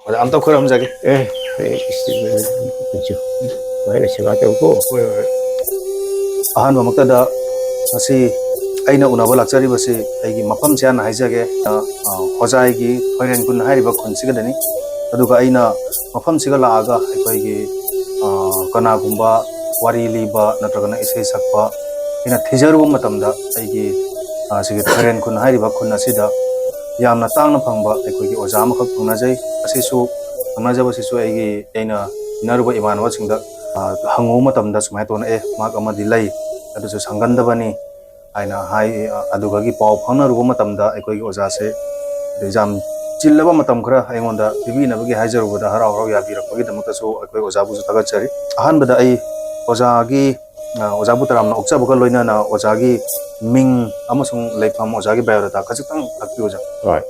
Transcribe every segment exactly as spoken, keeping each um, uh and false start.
ꯑꯣꯖꯥ, ꯑꯝꯇ ꯈꯨꯔꯨꯝꯖꯒꯦ꯫ ꯑꯦ, ꯑꯩ ꯏꯁ-, ꯏꯁ-, ꯂꯣꯏꯅ ꯁꯦꯕꯥ ꯇꯧꯀꯣ꯫ ꯍꯣꯏ, ꯍꯣꯏ꯫ ꯑꯍꯥꯟꯕꯃꯛꯇꯗ ꯉꯁꯤ ꯑꯩꯅ ꯎꯅꯕ ꯂꯥꯛꯆꯔꯤꯕꯁꯤ ꯑꯩꯒꯤ ꯃꯐꯝꯁꯦ ꯍꯥꯟꯅ ꯍꯥꯏꯖꯒꯦ꯫ ꯑ, ꯑ, ꯍꯣꯖꯥꯏꯒꯤ ꯊꯣꯏꯔꯦꯟ ꯈꯨꯟ ꯍꯥꯏꯔꯤꯕ ꯈꯨꯟꯁꯤꯒꯗꯅꯤ꯫ ꯑꯗꯨꯒ ꯑꯩꯅ ꯃꯐꯝꯁꯤꯒ ꯂꯥꯛꯑꯒ ꯑꯩꯈꯣꯏꯒꯤ, ꯑ, ꯀꯅꯥꯒꯨꯝꯕ ꯋꯥꯔꯤ ꯂꯤꯕ ꯅꯠꯇ꯭ꯔꯒꯅ ꯏꯁꯩ ꯁꯛꯄ ꯑꯩꯅ ꯊꯤꯖꯔꯨꯕ ꯃꯇꯝꯗ ꯑꯩꯒꯤ, ꯑ, ꯁꯤꯒꯤ ꯊꯣꯏꯔꯦꯟ ꯈꯨꯟ ꯍꯥꯏꯔꯤꯕ ꯈꯨꯟ ꯑꯁꯤꯗ ꯌꯥꯝꯅ ꯇꯥꯡꯅ ꯐꯪꯕ ꯑꯩꯈꯣꯏꯒꯤ ꯑꯣꯖꯥ ꯑꯃꯈꯛ ꯐꯪꯅꯖꯩ꯫ ꯑꯁꯤꯁꯨ ꯐꯪꯅꯖꯕꯁꯤꯁꯨ ꯑꯩꯒꯤ, ꯑꯩꯅ ꯇꯤꯟꯅꯔꯨꯕ ꯏꯃꯥꯟꯅꯕꯁꯤꯡꯗ, ꯑ, ꯍꯪꯉꯨꯕ ꯃꯇꯝꯗ ꯁꯨꯃꯥꯏꯅ ꯇꯧꯅ, "ꯑꯦ, ꯃꯍꯥꯛ ꯑꯃꯗꯤ ꯂꯩ, ꯑꯗꯨꯁꯨ ꯁꯪꯒꯟꯗꯕꯅꯤ" ꯍꯥꯏꯅ ꯍꯥꯏ꯫ ꯑ, ꯑꯗꯨꯗꯒꯤ ꯄꯥꯎ ꯐꯥꯎꯅꯔꯨꯕ ꯃꯇꯝꯗ ꯑꯩꯈꯣꯏꯒꯤ ꯑꯣꯖꯥꯁꯦ ꯑꯗꯩ ꯌꯥꯝ ꯆꯤꯜꯂꯕ ꯃꯇꯝ ꯈꯔ ꯑꯩꯉꯣꯟꯗ ꯄꯤꯕꯤꯅꯕꯒꯤ ꯍꯥꯏꯖꯔꯨꯕꯗ ꯍꯔꯥꯎ ꯍꯔꯥꯎ ꯌꯥꯕꯤꯔꯛꯄꯒꯤꯗꯃꯛꯇꯁꯨ ꯑꯩꯈꯣꯏ ꯑꯣꯖꯥꯕꯨꯁꯨ ꯊꯥꯒꯠꯆꯔꯤ꯫ ꯑꯍꯥꯟꯕꯗ ꯑꯩ ꯑꯣꯖꯥꯒꯤ, ꯑ, ꯑꯣꯖꯥꯕꯨ ꯇꯔꯥꯝꯅ ꯑꯣꯛꯆꯕꯒ ꯂꯣꯏꯅꯅ ꯑꯣꯖꯥꯒꯤ ꯃꯤꯡ ꯑꯃꯁꯨꯡ ꯂꯩꯐꯝ, ꯑꯣꯖꯥꯒꯤ biodata ꯈꯖꯤꯛꯇꯪ ꯇꯥꯛꯄꯤꯌꯨ, ꯑꯣꯖꯥ꯫ ꯍꯣꯏ꯫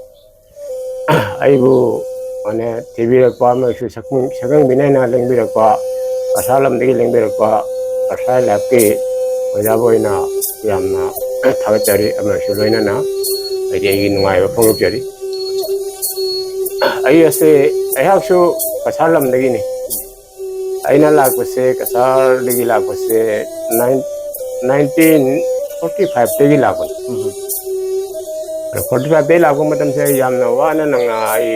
ꯑꯩꯕꯨ, ꯃꯥꯅꯦ, ꯊꯤꯕꯤꯔꯛꯄ ꯑꯃꯁꯨ ꯁꯛꯈꯪ-, ꯁꯛꯈꯪꯕꯤꯅꯦꯅ ꯂꯦꯡꯕꯤꯔꯛꯄ, ꯀꯁꯥꯔ ꯂꯝꯗꯒꯤ ꯂꯦꯡꯕꯤꯔꯛꯄ ꯀꯁꯥꯔ ꯂꯥꯏꯐꯀꯤ ꯑꯣꯖꯥꯕꯨ ꯑꯣꯏꯅ ꯌꯥꯝꯅ ꯊꯥꯒꯠꯆꯔꯤ ꯑꯃꯁꯨ ꯂꯣꯏꯅꯅ ꯍꯥꯏꯗꯤ ꯑꯩꯒꯤ ꯅꯨꯡꯉꯥꯏꯕ ꯐꯣꯡꯗꯣꯛꯆꯔꯤ꯫ ꯑꯩ ꯑꯁꯦ, ꯑꯩꯍꯥꯛꯁꯨ ꯀꯁꯥꯔ ꯂꯝꯗꯒꯤꯅꯤ꯫ ꯑꯩꯅ ꯂꯥꯛꯄꯁꯦ, ꯀꯁꯥꯔꯗꯒꯤ ꯂꯥꯛꯄꯁꯦ, ꯅꯥꯏꯟ-, ꯅꯥꯏꯟꯇꯤꯟ ꯐꯣꯔꯇꯤ ꯐꯥꯏꯚꯇꯒꯤ ꯂꯥꯛꯄꯅꯤ꯫ ꯎꯝ꯫ ꯑꯗꯣ ꯐꯣꯔꯇꯤ ꯐꯥꯏꯚꯇꯒꯤ ꯂꯥꯛꯄ ꯃꯇꯝꯁꯦ ꯑꯩ ꯌꯥꯝꯅ ꯋꯥꯅ ꯅꯪꯅ ꯑꯩ,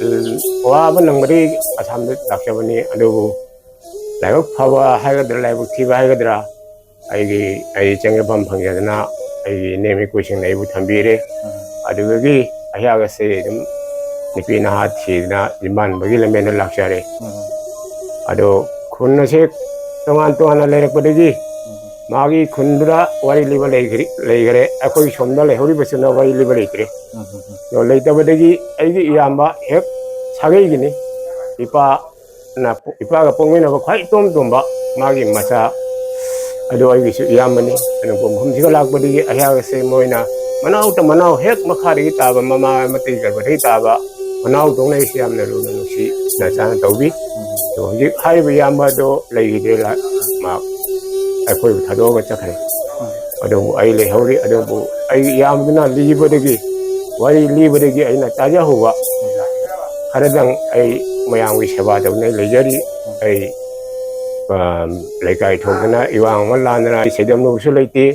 ꯎꯝ, ꯋꯥꯕ ꯅꯪꯕꯗꯒꯤ ꯑꯁꯥꯝꯗ ꯂꯥꯛꯆꯕꯅꯤ꯫ ꯑꯗꯨꯕꯨ ꯂꯥꯏꯕꯛ ꯐꯕ ꯍꯥꯏꯒꯗ꯭ꯔꯥ, ꯂꯥꯏꯕꯛ ꯊꯤꯕ ꯍꯥꯏꯒꯗ꯭ꯔꯥ, ꯑꯩꯒꯤ, ꯑꯩ ꯆꯪꯖꯐꯝ ꯐꯪꯖꯗꯅ ꯑꯩꯒꯤ ꯏꯅꯦꯝ ꯏꯀꯨꯁꯤꯡꯅ ꯑꯩꯕꯨ ꯊꯝꯕꯤꯔꯦ꯫ ꯎꯝ꯫ ꯑꯗꯨꯗꯒꯤ ꯑꯩꯍꯥꯛ ꯑꯁꯤ ꯑꯗꯨꯝ ꯅꯨꯄꯤ ꯅꯍꯥ ꯊꯤꯗꯅ ꯌꯨꯝꯕꯥꯟꯕꯒꯤ ꯂꯝꯕꯦꯟꯗ ꯂꯥꯛꯆꯔꯦ꯫ ꯎꯝ꯫ ꯑꯗꯣ ꯈꯨꯟ ꯑꯁꯦ ꯇꯣꯉꯥꯟ ꯇꯣꯉꯥꯟꯅ ꯂꯩꯔꯛꯄꯗꯒꯤ ꯎꯝ꯫ ꯃꯥꯒꯤ ꯈꯨꯟꯗꯨꯗ ꯋꯥꯔꯤ ꯂꯤꯕ ꯂꯩꯈ꯭ꯔꯤ-, ꯂꯩꯈꯔꯦ꯫ ꯑꯩꯈꯣꯏ ꯁꯣꯝꯗ ꯂꯩꯍꯧꯔꯤꯕꯁꯤꯅ ꯋꯥꯔꯤ ꯂꯤꯕ ꯂꯩꯇ꯭ꯔꯦ꯫ ꯎꯝ, ꯎꯝ, ꯎꯝ꯫ ꯑꯗꯣ ꯂꯩꯇꯕꯗꯒꯤ ꯑꯩꯒꯤ ꯏꯌꯥꯝꯕ ꯍꯦꯛ ꯁꯥꯒꯩꯒꯤꯅꯤ, ꯏꯄꯥ ꯅ-, ꯏꯄꯥꯒ ꯄꯣꯛꯃꯤꯟꯅꯕ ꯈ꯭ꯋꯥꯏ ꯏꯇꯣꯝ ꯇꯣꯝꯕ ꯃꯥꯒꯤ ꯃꯆꯥ ꯑꯗꯨ ꯑꯩꯒꯤꯁꯨ ꯏꯌꯥꯝꯕꯅꯤ꯫ ꯑꯗꯨꯅ ꯄꯣꯛꯐꯝꯁꯤꯒ ꯂꯥꯛꯄꯗꯒꯤ ꯑꯩꯍꯥꯛ ꯑꯁꯦ ꯃꯣꯏꯅ ꯃꯅꯥꯎꯇ ꯃꯅꯥꯎ ꯍꯦꯛ ꯃꯈꯥꯗꯒꯤ ꯇꯥꯕ, ꯃꯃꯥ ꯑꯃꯠꯇꯒꯤ ꯒꯔꯚꯗꯒꯤ ꯇꯥꯕ ꯃꯅꯥꯎꯗꯧꯅ ꯑꯩꯁꯦ ꯌꯥꯝꯅ ꯂꯨꯅ ꯅꯨꯡꯁꯤꯅ ꯆꯥꯅ ꯇꯧꯕꯤ꯫ ꯑꯗꯣ ꯍꯧꯖꯤꯛ ꯍꯥꯏꯔꯤꯕ ꯏꯌꯥꯝꯕ ꯑꯗꯣ ꯂꯩꯈꯤꯗ꯭ꯔꯦ, ꯂꯥ-, ꯃꯥ ꯑꯩꯈꯣꯏꯕꯨ ꯊꯥꯗꯣꯛꯑꯒ ꯆꯠꯈ꯭ꯔꯦ꯫ ꯑꯗꯨꯕꯨ ꯑꯩ ꯂꯩꯍꯧꯔꯤ꯫ ꯑꯗꯨꯕꯨ ꯑꯩ ꯏꯌꯥꯝꯕꯅ ꯂꯤꯕꯗꯒꯤ, ꯋꯥꯔꯤ ꯂꯤꯕꯗꯒꯤ ꯑꯩꯅ ꯇꯥꯖꯍꯧꯕ, ꯈꯔꯗꯪ ꯑꯩ ꯃꯌꯥꯝꯒꯤ ꯁꯦꯕꯥ ꯇꯧꯗꯨꯅ ꯂꯩꯖꯔꯤ꯫ ꯑꯩ, ꯑ, ꯂꯩꯀꯥꯏ ꯊꯣꯛꯇꯅ ꯏꯋꯥꯡ ꯑꯃ ꯂꯥꯟꯗꯅ ꯑꯩ ꯁꯦꯗꯝ ꯂꯧꯕꯁꯨ ꯂꯩꯇꯦ꯫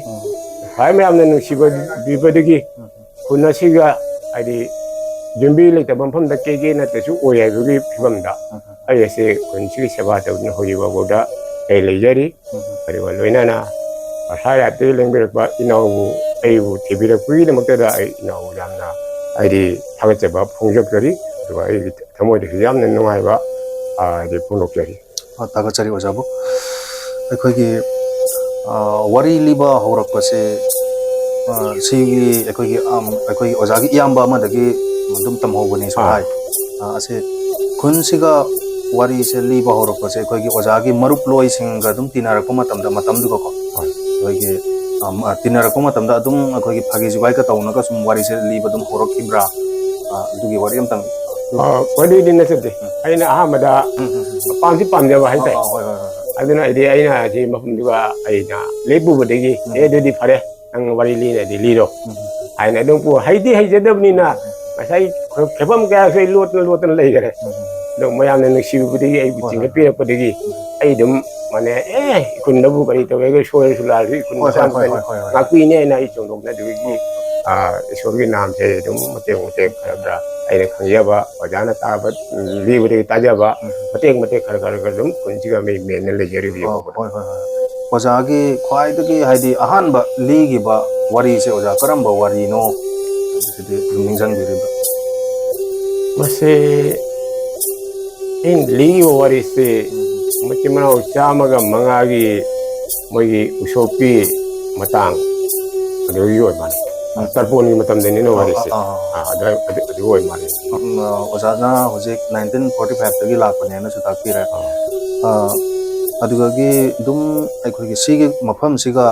ꯈ꯭ꯋꯥꯏ ꯃꯌꯥꯝꯅ ꯅꯨꯡꯁꯤꯕꯤꯕꯗꯒꯤ ꯈꯨꯟ ꯑꯁꯤꯒ, ꯍꯥꯏꯗꯤ, ꯌꯨꯝꯕꯤ ꯂꯩꯇꯕ ꯃꯐꯝꯗ ꯀꯦꯒꯦ ꯅꯠꯇ꯭ꯔꯁꯨ ꯑꯣꯏ ꯍꯥꯏꯕꯒꯤ ꯐꯤꯕꯝꯗ ꯑꯩ ꯑꯁꯤ ꯈꯨꯟꯁꯤꯒꯤ ꯁꯦꯕꯥ ꯇꯧꯗꯨꯅ ꯍꯧꯖꯤꯛ ꯐꯥꯎꯕꯗ ꯑꯩ ꯂꯩꯖꯔꯤ꯫ ꯑꯗꯨꯒ ꯂꯣꯏꯅꯅ ꯉꯁꯥꯏ ꯔꯥꯏꯠꯇꯒꯤ ꯂꯦꯡꯕꯤꯔꯛꯄ ꯏꯅꯥꯎꯕꯨ, ꯑꯩꯕꯨ ꯊꯤꯕꯤꯔꯛꯄꯒꯤꯗꯃꯛꯇꯗ ꯑꯩ ꯏꯅꯥꯎꯕꯨ ꯌꯥꯝꯅ, ꯍꯥꯏꯗꯤ, ꯊꯥꯒꯠꯆꯕ ꯐꯣꯡꯗꯣꯛꯆꯔꯤ꯫ ꯑꯗꯨꯒ ꯑꯩꯒꯤ ꯊꯃꯣꯏꯗꯁꯨ ꯌꯥꯝꯅ ꯅꯨꯡꯉꯥꯏꯕ, ꯑ, ꯍꯥꯏꯗꯤ, ꯐꯣꯡꯗꯣꯛꯆꯔꯤ꯫ ꯑ, ꯊꯥꯒꯠꯆꯔꯤ ꯑꯣꯖꯥꯕꯨ꯫ ꯑꯩꯈꯣꯏꯒꯤ, ꯑ, ꯋꯥꯔꯤ ꯂꯤꯕ ꯍꯧꯔꯛꯄꯁꯦ, ꯑ, ꯁꯤꯒꯤ ꯑꯩꯈꯣꯏꯒꯤ, ꯑꯝ, ꯑꯩꯈꯣꯏꯒꯤ ꯑꯣꯖꯥꯒꯤ ꯏꯌꯥꯝꯕ ꯑꯃꯗꯒꯤ ꯑꯗꯨꯝ ꯇꯝꯍꯧꯕꯅꯤꯁꯨ ꯑꯥ꯫ ꯍꯥꯏ꯫ ꯑ, ꯑꯁꯤ ꯈꯨꯟꯁꯤꯒ ꯋꯥꯔꯤꯁꯦ ꯂꯤꯕ ꯍꯧꯔꯛꯄꯁꯦ ꯑꯩꯈꯣꯏꯒꯤ ꯑꯣꯖꯥꯒꯤ ꯃꯔꯨꯞꯂꯣꯏꯁꯤꯡꯒ ꯑꯗꯨꯝ ꯇꯤꯟꯅꯔꯛꯄ ꯃꯇꯝꯗ, ꯃꯇꯝꯗꯨꯒꯀꯣ, ꯍꯣꯏ꯫ ꯑꯩꯈꯣꯏꯒꯤ, ꯑ, ꯃ-, ꯇꯤꯟꯅꯔꯛꯄ ꯃꯇꯝꯗ ꯑꯗꯨꯝ ꯑꯩꯈꯣꯏꯒꯤ ꯐꯥꯒꯤ ꯖꯨꯒꯥꯏꯒ ꯇꯧꯅꯒ ꯁꯨꯝ ꯋꯥꯔꯤꯁꯦ ꯂꯤꯕ ꯑꯗꯨꯝ ꯍꯧꯔꯛꯈꯤꯕ꯭ꯔꯥ? ꯑ, ꯑꯗꯨꯒꯤ ꯋꯥꯔꯤ ꯑꯝꯇꯪ꯫ ꯑ, ꯋꯥꯔꯤꯗꯤ ꯅꯠꯆꯗꯦ꯫ ꯎꯝ꯫ ꯑꯩꯅ ꯑꯍꯥꯟꯕꯗ ꯎꯝ, ꯎꯝ, ꯎꯝ꯫ ꯄꯥꯝꯗꯤ ꯄꯥꯝꯖꯕ ꯍꯥꯏꯇꯥꯔꯦ꯫ ꯑ, ꯑ, ꯍꯣꯏ, ꯍꯣꯏ, ꯍꯣꯏ, ꯍꯣꯏ꯫ ꯑꯗꯨꯅ ꯑꯩꯗꯤ ꯑꯩꯅ ꯑꯁꯤ ꯃꯐꯝꯗꯨꯒ ꯑꯩꯅ ꯂꯦꯞꯄꯨꯕꯗꯒꯤ, ꯎꯝ꯫ "ꯑꯦ, ꯑꯗꯨꯗꯤ ꯐꯔꯦ, ꯅꯪ ꯋꯥꯔꯤ ꯂꯤꯅꯗꯤ ꯂꯤꯔꯣ" ꯎꯝ꯫ ꯍꯥꯏꯅ ꯑꯗꯨꯝ ꯄꯨ-, ꯍꯩꯗꯤ ꯍꯩꯖꯗꯕꯅꯤꯅ ꯉꯁꯥꯏ ꯈꯦ-, ꯈꯦꯐꯝ ꯀꯌꯥꯁꯨ ꯑꯩ ꯂꯣꯠꯇꯅ ꯂꯣꯠꯇꯅ ꯂꯩꯈꯔꯦ꯫ ꯎꯝ꯫ ꯑꯗꯣ ꯃꯌꯥꯝꯅ ꯅꯨꯡꯁꯤꯕꯤꯕꯗꯒꯤ, ꯑꯩꯕꯨ ꯍꯣꯏ, ꯍꯣꯏ꯫ ꯆꯤꯡꯈꯠꯄꯤꯔꯛꯄꯗꯒꯤ ꯎꯝ꯫ ꯑꯩ ꯑꯗꯨꯝ, ꯃꯥꯅꯦ, ꯑꯦ, ꯏꯈꯨꯟꯗꯕꯨ ꯀꯔꯤ ꯇꯧꯋꯦꯒꯦ, ꯁꯣꯏꯔꯁꯨ ꯂꯥꯜꯂꯁꯨ ꯏꯈꯨꯟ ꯍꯣꯏ, ꯍꯣꯏ, ꯃꯆꯥ ꯍꯣꯏ, ꯃꯈꯩꯅ ꯍꯣꯏ, ꯍꯣꯏ, ꯍꯣꯏ꯫ ꯉꯥꯛꯄꯤꯅꯦꯅ ꯑꯩ ꯆꯣꯡꯗꯣꯛꯅꯗꯕꯒꯤ, ꯑꯥ, ꯏꯁꯣꯔꯒꯤ ꯅꯥꯝꯁꯦ ꯑꯗꯨꯝ ꯃꯇꯦꯛ ꯃꯇꯦꯛ ꯈꯔ ꯈꯔ ꯑꯩꯅ ꯈꯪꯖꯕ ꯑꯣꯖꯥꯅ ꯇꯥꯕ, ꯂꯤꯕꯗꯒꯤ ꯇꯥꯖꯕ ꯎꯝ꯫ ꯃꯇꯦꯛ ꯃꯇꯦꯛ ꯈꯔ ꯈꯔ ꯈꯔ ꯑꯗꯨꯝ ꯈꯨꯟꯁꯤꯒ ꯃꯔꯤ ꯃꯦꯟꯅ ꯂꯩꯖꯔꯤꯕ ꯑꯣ, ꯌꯥꯎꯕꯅꯤ꯫ ꯍꯣꯏ, ꯍꯣꯏ, ꯍꯣꯏ꯫ ꯑꯣꯖꯥꯒꯤ ꯈ꯭ꯋꯥꯏꯗꯒꯤ, ꯍꯥꯏꯗꯤ, ꯑꯍꯥꯟꯕ ꯂꯤꯈꯤꯕ ꯋꯥꯔꯤꯁꯦ, ꯑꯣꯖꯥ, ꯀꯔꯝꯕ ꯋꯥꯔꯤꯅꯣ? ꯍꯥꯏꯕꯁꯤꯗꯤ ꯑꯗꯨꯝ ꯅꯤꯡꯁꯤꯡꯕꯤꯔꯤꯕ꯭ꯔꯥ? ꯃꯁꯤ ꯑꯩꯅ ꯂꯤꯈꯤꯕ ꯋꯥꯔꯤꯁꯤ ꯃꯆꯤꯟ ꯃꯅꯥꯎ ꯆꯥꯝꯃꯒ ꯃꯉꯥꯒꯤ ꯃꯣꯏꯒꯤ ꯎꯁꯣꯞꯀꯤ ꯃꯇꯥꯡ ꯑꯗꯨꯒꯤ ꯑꯣꯏ ꯃꯥꯜꯂꯦ꯫ ꯎꯝ꯫ ꯇꯔꯄꯣꯟꯒꯤ ꯃꯇꯝꯗꯅꯤꯅ ꯑꯥ, ꯋꯥꯔꯤꯁꯦ꯫ ꯑꯥ, ꯑꯥ꯫ ꯑꯥ, ꯑꯗꯨ, ꯑꯗꯨ, ꯑꯗꯨ ꯑꯣꯏ ꯃꯥꯜꯂꯦ꯫ ꯎꯝ, ꯑ, ꯑꯣꯖꯥꯅ ꯍꯧꯖꯤꯛ nineteen forty five ꯇꯒꯤ ꯂꯥꯛꯄꯅꯦꯅꯁꯨ ꯇꯥꯛꯄꯤꯔꯦ꯫ ꯑꯥ꯫ ꯑ, ꯑꯗꯨꯗꯒꯤ ꯑꯗꯨꯝ ꯑꯩꯈꯣꯏꯒꯤ ꯁꯤꯒꯤ ꯃꯐꯝꯁꯤꯒ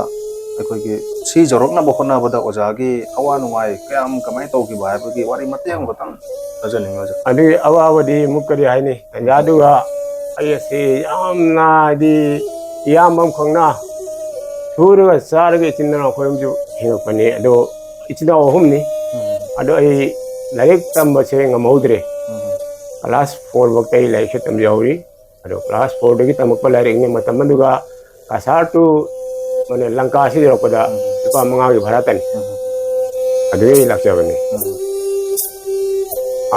ꯑꯩꯈꯣꯏꯒꯤ ꯁꯤ ꯌꯧꯔꯛꯅꯕ ꯍꯣꯠꯅꯕꯗ ꯑꯣꯖꯥꯒꯤ ꯑꯋꯥ ꯅꯨꯡꯉꯥꯏ ꯀꯌꯥꯝ, ꯀꯃꯥꯏꯅ ꯇꯧꯈꯤꯕ ꯍꯥꯏꯕꯒꯤ ꯋꯥꯔꯤ ꯃꯇꯦꯛ ꯑꯃꯈꯛꯇꯪ ꯇꯥꯖꯅꯤꯡꯉꯤ, ꯑꯣꯖꯥ꯫ ꯑꯗꯨꯒꯤ ꯑꯋꯥꯕꯗꯤ ꯑꯃꯨꯛ ꯀꯔꯤ ꯍꯥꯏꯅꯤ? ꯇꯟꯖꯥꯗꯨꯒ ꯑꯩ ꯑꯁꯤ ꯌꯥꯝꯅ, ꯍꯥꯏꯗꯤ, ꯏꯌꯥꯝꯕ ꯑꯃꯈꯛꯅ ꯁꯨꯔꯒ ꯆꯥꯔꯒ ꯏꯆꯤꯟ ꯏꯅꯥꯎ ꯑꯩꯈꯣꯏ ꯑꯍꯨꯝꯁꯨ ꯍꯤꯡꯉꯛꯄꯅꯤ꯫ ꯑꯗꯣ ꯏꯆꯤꯟ ꯏꯅꯥꯎ ꯑꯍꯨꯝꯅꯤ꯫ ꯎꯝ꯫ ꯑꯗꯣ ꯑꯩ ꯂꯥꯏꯔꯤꯛ ꯇꯝꯕꯁꯦ ꯉꯝꯍꯧꯗ꯭ꯔꯦ꯫ ꯎꯝ꯫ ꯀ꯭ꯂꯥꯁ ꯐꯣꯔ ꯐꯥꯎꯗ ꯑꯩ ꯂꯥꯏꯔꯤꯛꯁꯦ ꯇꯝꯖꯍꯧꯔꯤ꯫ ꯑꯗꯣ ꯀ꯭ꯂꯥꯁ ꯐꯣꯔꯗꯒꯤ ꯇꯝꯃꯛꯄ ꯂꯥꯏꯔꯤꯛꯅꯤ꯫ ꯃꯇꯝ ꯑꯗꯨꯒ ꯀꯁꯥꯔ ꯇꯨ, ꯃꯥꯅꯦ, ꯂꯪꯀꯥꯁꯤ ꯌꯧꯔꯛꯄꯗ ꯎꯝ꯫ ꯂꯨꯄꯥ ꯃꯉꯥꯒꯤ ꯚꯔꯥ ꯇꯅꯤ꯫ ꯎꯝ꯫ ꯑꯗꯨꯗꯒꯤ ꯑꯩ ꯂꯥꯛꯆꯕꯅꯤ꯫ ꯎꯝ꯫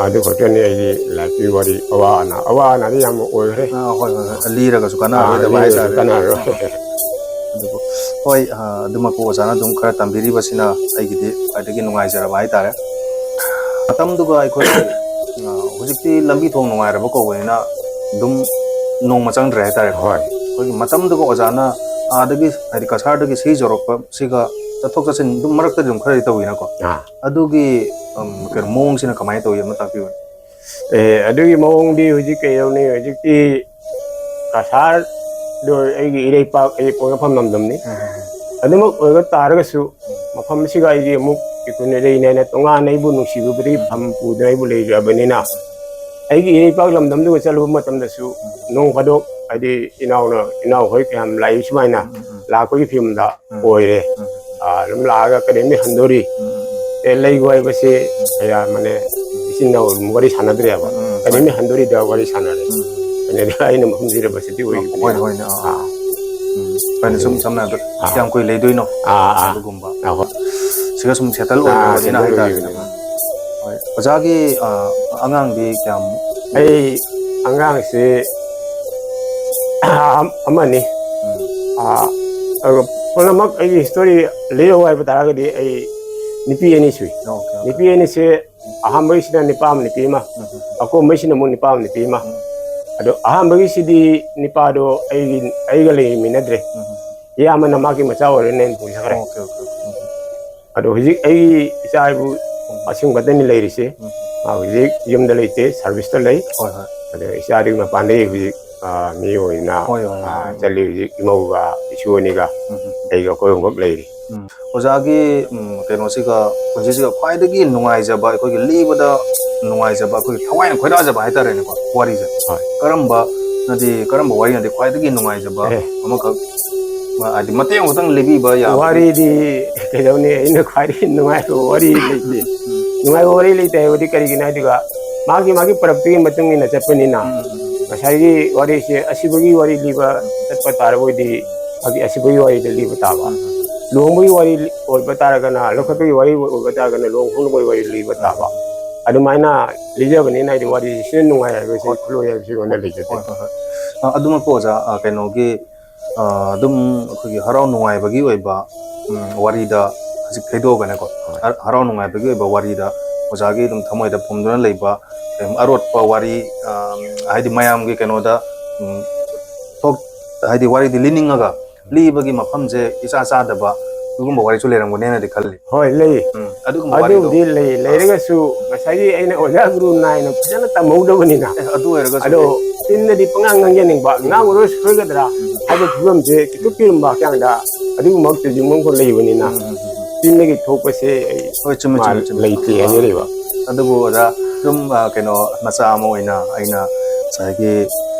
ꯑꯗꯨ ꯈꯛꯇꯅꯤ ꯑꯩꯒꯤ ꯂꯥꯏꯐꯀꯤ ꯋꯥꯔꯤ꯫ ꯑꯋꯥ ꯑꯅꯥ, ꯑꯋꯥ ꯑꯅꯥꯗꯤ ꯌꯥꯝ ꯑꯣꯏꯈ꯭ꯔꯦ꯫ ꯑꯥ, ꯍꯣꯏ, ꯍꯣꯏ, ꯍꯣꯏ꯫ ꯂꯤꯔꯒꯁꯨ ꯑꯥ, ꯀꯥꯟꯅꯔꯣꯏꯗꯕ ꯂꯤꯔꯒꯁꯨ ꯍꯥꯏꯇꯥꯔꯦ꯫ ꯀꯥꯟꯅꯔꯣꯏ꯫ ꯑꯗꯨꯕꯨ, ꯍꯣꯏ, ꯑ, ꯑꯗꯨꯃꯛꯄꯨ ꯑꯣꯖꯥꯅ ꯑꯗꯨꯝ ꯈꯔ ꯇꯝꯕꯤꯔꯤꯕꯁꯤꯅ ꯑꯩꯒꯤꯗꯤ ꯈ꯭ꯋꯥꯏꯗꯒꯤ ꯅꯨꯡꯉꯥꯏꯖꯔꯕ ꯍꯥꯏꯇꯥꯔꯦ꯫ ꯃꯇꯝꯗꯨꯒ ꯑꯩꯈꯣꯏ, ꯑ, ꯍꯧꯖꯤꯛꯇꯤ ꯂꯝꯕꯤ ꯊꯣꯡ ꯅꯨꯡꯉꯥꯏꯔꯕ ꯀꯧꯕꯅꯤꯅ ꯑꯗꯨꯝ ꯅꯣꯡꯃ ꯆꯪꯗ꯭ꯔꯦ ꯍꯥꯏꯇꯥꯔꯦꯀꯣ꯫ ꯍꯣꯏ꯫ ꯑꯩꯈꯣꯏꯒꯤ ꯃꯇꯝꯗꯨꯒ ꯑꯣꯖꯥꯅ ꯑꯥꯗꯒꯤ, ꯍꯥꯏꯗꯤ ꯀꯁꯥꯔꯗꯒꯤ ꯁꯤ ꯌꯧꯔꯛꯄ ꯁꯤꯒ ꯆꯠꯊꯣꯛ ꯆꯠꯁꯤꯟ ꯑꯗꯨꯝ ꯃꯔꯛꯇꯗꯤ ꯑꯗꯨꯝ ꯈꯔꯗꯤ ꯇꯧꯋꯤꯅꯀꯣ꯫ ꯑꯥ꯫ ꯑꯗꯨꯒꯤ, ꯎꯝ, ꯀꯩꯅꯣ, ꯃꯑꯣꯡꯁꯤꯅ ꯀꯃꯥꯏꯅ ꯇꯧꯋꯤ ꯑꯃ ꯇꯥꯛꯄꯤꯌꯨꯅꯦ꯫ ꯑꯦ, ꯑꯗꯨꯒꯤ ꯃꯑꯣꯡꯗꯤ ꯍꯧꯖꯤꯛ ꯀꯩꯗꯧꯅꯤ? ꯍꯧꯖꯤꯛꯇꯤ ꯀꯁꯥꯔꯗꯣ ꯑꯩꯒꯤ ꯏꯔꯩꯄꯥꯛ, ꯑꯩꯒꯤ ꯄꯣꯛꯅꯐꯝ ꯂꯝꯗꯝꯅꯤ꯫ ꯎꯝ꯫ ꯑꯗꯨꯃꯛ ꯑꯣꯏꯕ ꯇꯥꯔꯒꯁꯨ, ꯃꯐꯝ ꯑꯁꯤꯒ ꯑꯩꯒꯤ ꯑꯃꯨꯛ ꯏꯀꯨꯟ ꯏꯔꯩꯅꯦꯅ ꯇꯣꯉꯥꯟꯅ ꯑꯩꯕꯨ ꯅꯨꯡꯁꯤꯕꯤꯕꯗꯒꯤ ꯐꯝ ꯄꯨꯗꯨꯅ ꯑꯩꯕꯨ ꯂꯩꯖꯕꯅꯤꯅ, ꯑꯩꯒꯤ ꯏꯔꯩꯄꯥꯛ ꯂꯝꯗꯝꯗꯨꯒ ꯆꯠꯂꯨꯕ ꯃꯇꯝꯗꯁꯨ ꯅꯣꯡ ꯐꯥꯗꯣꯛ, ꯍꯥꯏꯗꯤ ꯏꯅꯥꯎꯅ, ꯏꯅꯥꯎꯈꯣꯏ ꯀꯌꯥꯝ ꯂꯥꯛꯏ ꯁꯨꯃꯥꯏꯅ ꯎꯝ, ꯎꯝ, ꯎꯝ꯫ ꯂꯥꯛꯄꯒꯤ ꯐꯤꯕꯝꯗ ꯎꯝ꯫ ꯑꯣꯏꯔꯦ꯫ ꯎꯝ꯫ ꯑꯥ, ꯑꯗꯨꯝ ꯂꯥꯛꯑꯒ ꯀꯔꯤꯝꯅ ꯍꯟꯗꯣꯔꯤ꯫ ꯎꯝ, ꯎꯝ, ꯎꯝ꯫ ꯑꯦ, ꯂꯩꯒꯣ ꯍꯥꯏꯕꯁꯤ ꯀꯌꯥ, ꯃꯥꯅꯦ, ꯏꯆꯤꯟ ꯏꯅꯥꯎ ꯑꯗꯨꯝ ꯋꯥꯔꯤ ꯁꯥꯟꯅꯗ꯭ꯔꯦꯕ꯫ ꯎꯝ, ꯎꯝ, ꯀꯔꯤꯝꯅ ꯍꯣꯏ꯫ ꯍꯟꯗꯣꯔꯤꯗ ꯋꯥꯔꯤ ꯁꯥꯟꯅꯔꯦ꯫ ꯎꯝ꯫ ꯑꯗꯨꯗ ꯑꯩꯅ ꯃꯐꯝꯁꯤꯗ ꯕꯁꯤꯇꯤ ꯑꯣꯏꯈꯤꯕꯅꯤꯅ꯫ ꯍꯣꯏ, ꯍꯣꯏꯅꯦ, ꯑꯥ꯫ ꯑꯥ꯫ ꯎꯝ꯫ ꯐꯔꯦ, ꯁꯨꯝ ꯎꯝ꯫ ꯁꯝꯅ ꯍꯥꯏꯔꯕꯗ ꯑꯥ꯫ ꯀꯌꯥꯝ ꯀꯨꯏ ꯂꯩꯗꯣꯏꯅꯣ? ꯑꯥ, ꯑꯥ꯫ ꯑꯗꯨꯒꯨꯝꯕ꯫ ꯑꯥ, ꯍꯣꯏ꯫ ꯁꯤꯒ ꯁꯨꯝ ꯁꯦꯇꯜ ꯑꯥ, ꯑꯣꯏꯔꯕꯅꯤꯅ ꯁꯦꯇꯜ ꯍꯥꯏꯇꯥꯔꯦꯅꯦ꯫ ꯑꯣꯏꯈꯤꯕꯅꯤꯅ꯫ ꯍꯣꯏ꯫ ꯑꯣꯖꯥꯒꯤ, ꯑ, ꯑꯉꯥꯡꯗꯤ ꯀꯌꯥꯝ? ꯑꯩ ꯑꯉꯥꯡꯁꯤ ꯑꯃꯅꯤ꯫ ꯎꯝ꯫ ꯑ, ꯑꯗꯨꯒ ꯄꯨꯝꯅꯃꯛ ꯑꯩꯒꯤ ꯍꯤꯁꯇꯣꯔꯤ ꯂꯤꯔꯛꯑꯣ ꯍꯥꯏꯕ ꯇꯥꯔꯒꯗꯤ ꯑꯩ ꯅꯨꯄꯤ ꯑꯅꯤ ꯁꯨꯏ꯫ Okay, okay. ꯅꯨꯄꯤ ꯑꯅꯤꯁꯦ ꯑꯍꯥꯟꯕꯒꯤꯁꯤꯅ ꯅꯨꯄꯥ ꯑꯃ ꯅꯨꯄꯤ ꯑꯃ, ꯎꯝ, ꯎꯝ, ꯎꯝ꯫ ꯑꯀꯣꯟꯕꯒꯤꯁꯤꯅ ꯑꯃꯨꯛ ꯅꯨꯄꯥ ꯑꯃ ꯅꯨꯄꯤ ꯑꯃ꯫ ꯎꯝ꯫ ꯑꯗꯣ ꯑꯍꯥꯟꯕꯒꯤꯁꯤꯗꯤ ꯅꯨꯄꯥꯗꯣ ꯑꯩꯒꯤ, ꯑꯩꯒ ꯂꯩꯃꯤꯟꯅꯗ꯭ꯔꯦ꯫ ꯎꯝ, ꯎꯝ꯫ ꯏꯌꯥꯝꯕꯅ ꯃꯥꯒꯤ ꯃꯆꯥ ꯑꯣꯏꯔꯦꯅꯦꯅ ꯄꯨꯈ꯭ꯔꯦ꯫ Okay, okay, okay. ꯎꯝ꯫ ꯑꯗꯣ ꯍꯧꯖꯤꯛ ꯑꯩꯒꯤ ꯏꯆꯥ ꯍꯥꯏꯕꯨ ꯎꯝ꯫ ꯑꯁꯤꯒꯨꯝꯕꯗꯅꯤ ꯂꯩꯔꯤꯁꯦ꯫ ꯎꯝ꯫ ꯃꯥ ꯍꯧꯖꯤꯛ ꯌꯨꯝꯗ ꯂꯩꯇꯦ, ꯁꯥꯔꯚꯤꯁꯇ ꯂꯩ꯫ ꯍꯣꯏ, ꯍꯣꯏ꯫ ꯑꯗꯣ ꯏꯆꯥꯗꯤ ꯃꯄꯥꯟꯗꯒꯤ ꯍꯧꯖꯤꯛ, ꯑ, ꯃꯤ ꯑꯣꯏꯅ, ꯍꯣꯏ, ꯍꯣꯏ, ꯑ, ꯍꯣꯏ꯫ ꯆꯠꯂꯤ꯫ ꯍꯧꯖꯤꯛ ꯏꯃꯧꯒ ꯏꯁꯨ ꯑꯅꯤꯒ ꯎꯝ, ꯎꯝ, ꯎꯝ꯫ ꯑꯩꯒ ꯑꯩꯈꯣꯏ ꯑꯍꯨꯝꯈꯛ ꯂꯩꯔꯤ꯫ ꯎꯝ꯫ ꯑꯣꯖꯥꯒꯤ, ꯎꯝ, ꯀꯩꯅꯣꯁꯤꯒ, ꯄꯨꯟꯁꯤꯁꯤꯒ ꯈ꯭ꯋꯥꯏꯗꯒꯤ ꯅꯨꯡꯉꯥꯏꯖꯕ, ꯑꯩꯈꯣꯏꯒꯤ ꯂꯤꯕꯗ ꯅꯨꯡꯉꯥꯏꯖꯕ, ꯑꯩꯈꯣꯏꯒꯤ ꯊꯋꯥꯏ ꯌꯥꯝ ꯈꯣꯏꯗꯥꯖꯕ ꯍꯥꯏꯇꯥꯔꯦꯅꯦꯀꯣ, ꯋꯥꯔꯤꯁꯦ꯫ ꯍꯣꯏ꯫ ꯀꯔꯝꯕ, ꯅꯗꯤ ꯀꯔꯝꯕ ꯋꯥꯔꯤꯅꯗꯤ ꯈ꯭ꯋꯥꯏꯗꯒꯤ ꯅꯨꯡꯉꯥꯏꯖꯕ ꯑꯦ꯫ ꯑꯃꯈꯛ, ꯃ-, ꯍꯥꯏꯗꯤ ꯃꯇꯦꯛ ꯑꯃꯈꯛꯇꯪ ꯂꯤꯕꯤꯕ ꯌꯥꯕ? ꯋꯥꯔꯤꯗꯤ ꯀꯩꯗꯧꯅꯤ, ꯑꯩꯅ ꯈ꯭ꯋꯥꯏꯗꯒꯤ ꯅꯨꯡꯉꯥꯏꯕ ꯋꯥꯔꯤ ꯂꯩꯇꯦ꯫ ꯎꯝ꯫ ꯅꯨꯡꯉꯥꯏꯕ ꯋꯥꯔꯤ ꯂꯩꯇꯦ ꯍꯥꯏꯕꯗꯤ ꯀꯔꯤꯒꯤꯅꯣ ꯍꯥꯏꯗꯤꯀꯣ, ꯃꯥꯒꯤ ꯃꯥꯒꯤ ꯄꯔꯕꯇꯨꯒꯤ ꯃꯇꯨꯡ ꯏꯟꯅ ꯆꯠꯄꯅꯤꯅ, ꯎꯝ, ꯎꯝ, ꯎꯝ꯫ ꯉꯁꯥꯏꯒꯤ ꯋꯥꯔꯤꯁꯦ ꯑꯁꯤꯕꯒꯤ ꯋꯥꯔꯤ ꯂꯤꯕ ꯆꯠꯄ ꯇꯥꯔꯕ ꯑꯣꯏꯗꯤ, ꯃꯥꯒꯤ ꯑꯁꯤꯕꯒꯤ ꯋꯥꯔꯤꯗ ꯂꯤꯕ ꯇꯥꯕ, ꯎꯝ, ꯎꯝ, ꯎꯝ꯫ ꯂꯨꯍꯣꯡꯕꯒꯤ ꯋꯥꯔꯤ ꯑꯣꯏꯕ ꯇꯥꯔꯒꯅ, ꯂꯧꯈꯠꯄꯒꯤ ꯋꯥꯔꯤ ꯑꯣꯏꯕ ꯇꯥꯔꯒꯅ ꯂꯨꯍꯣꯡ ꯈꯣꯡꯗꯣꯡꯕꯒꯤ ꯋꯥꯔꯤ ꯂꯤꯕ ꯇꯥꯕ꯫ ꯑꯗꯨꯃꯥꯏꯅ ꯂꯤꯖꯕꯅꯤꯅ, ꯍꯥꯏꯗꯤ ꯋꯥꯔꯤꯁꯤꯅ ꯅꯨꯡꯉꯥꯏ ꯍꯥꯏꯕꯁꯦ, ꯍꯣꯏ, ꯈꯨꯂꯣꯏ ꯍꯥꯏꯕꯁꯤ ꯑꯩꯉꯣꯟꯗ ꯂꯩꯖꯗꯦ꯫ ꯍꯣꯏ, ꯍꯣꯏ, ꯍꯣꯏ꯫ ꯑ, ꯑꯗꯨꯃꯛꯄꯨ ꯑꯣꯖꯥ, ꯑ, ꯀꯩꯅꯣꯒꯤ, ꯑ, ꯑꯗꯨꯝ ꯑꯩꯈꯣꯏꯒꯤ ꯍꯔꯥꯎ ꯅꯨꯡꯉꯥꯏꯕꯒꯤ ꯑꯣꯏꯕ, ꯎꯝ, ꯋꯥꯔꯤꯗ ꯍꯧꯖꯤꯛ ꯊꯩꯗꯣꯛꯑꯒꯅꯦꯀꯣ, ꯍꯣꯏ꯫ ꯍꯔ-, ꯍꯔꯥꯎ ꯅꯨꯡꯉꯥꯏꯕꯒꯤ ꯑꯣꯏꯕ ꯋꯥꯔꯤꯗ ꯑꯣꯖꯥꯒꯤ ꯑꯗꯨꯝ ꯊꯃꯣꯏꯗ ꯐꯨꯝꯗꯨꯅ ꯂꯩꯕ, ꯎꯝ, ꯑꯔꯣꯠꯄ ꯋꯥꯔꯤ, ꯑ, ꯍꯥꯏꯗꯤ ꯃꯌꯥꯝꯒꯤ ꯀꯩꯅꯣꯗ, ꯎꯝ, ꯊꯣꯛ-, ꯍꯥꯏꯗꯤ ꯋꯥꯔꯤꯗꯤ ꯂꯤꯅꯤꯡꯉꯒ ꯂꯤꯕꯒꯤ ꯃꯐꯝꯁꯦ ꯏꯆꯥ ꯆꯥꯗꯕ ꯑꯗꯨꯒꯨꯝꯕ ꯋꯥꯔꯤꯁꯨ ꯂꯩꯔꯝꯒꯅꯦꯅꯗꯤ ꯈꯜꯂꯤ꯫ ꯍꯣꯏ, ꯂꯩ꯫ ꯎꯝ, ꯑꯗꯨꯒꯨꯝꯕ ꯋꯥꯔꯤꯗꯣ꯫ ꯑꯗꯨꯕꯨꯗꯤ ꯂꯩ꯫ ꯑꯥ꯫ ꯂꯩꯔꯒꯁꯨ ꯉꯁꯥꯏꯒꯤ ꯑꯩꯅ ꯑꯣꯖꯥ ꯒꯨꯔꯨ ꯅꯥꯏꯅ ꯐꯖꯅ ꯇꯝꯍꯧꯗꯕꯅꯤꯅ꯫ ꯑꯦ, ꯑꯗꯨ ꯑꯣꯏꯔꯒꯁꯨ ꯑꯗꯣ ꯂꯩ꯫ ꯆꯤꯟꯗꯗꯤ ꯄꯉꯥꯡ ꯉꯥꯡꯖꯅꯤꯡꯕ, ꯎꯝ꯫ ꯉꯥꯡꯉꯨꯔꯣꯏ ꯁꯣꯏꯒꯗ꯭ꯔꯥ ꯎꯝ꯫ ꯍꯥꯏꯕ ꯐꯤꯕꯝꯁꯦ ꯈꯤꯇꯪ ꯄꯤꯔꯝꯕ ꯍꯛꯆꯥꯡꯗ ꯑꯗꯨꯒꯨꯝꯕ ꯇꯧꯖꯅꯤꯡꯕ ꯑꯃꯈꯛ ꯂꯩꯕꯅꯤꯅ ꯎꯝ, ꯎꯝ, ꯎꯝ, ꯎꯝ꯫ ꯆꯤꯟꯗꯒꯤ ꯊꯣꯛꯄꯁꯦ ꯑꯩ ꯍꯣꯏ, ꯆꯨꯝꯃꯦ, ꯃꯥ ꯆꯨꯝꯃꯦ, ꯆꯨꯝꯃꯦ꯫ ꯂꯩꯇꯦ ꯑꯥ꯫ ꯍꯥꯏꯖꯔꯤꯕ꯫ ꯑꯗꯨꯕꯨ ꯑꯣꯖꯥ, ꯑꯗꯨꯝ, ꯑ, ꯀꯩꯅꯣ, ꯃꯆꯥ ꯑꯃ ꯑꯣꯏꯅ ꯑꯩꯅ ꯉꯁꯥꯏꯒꯤ,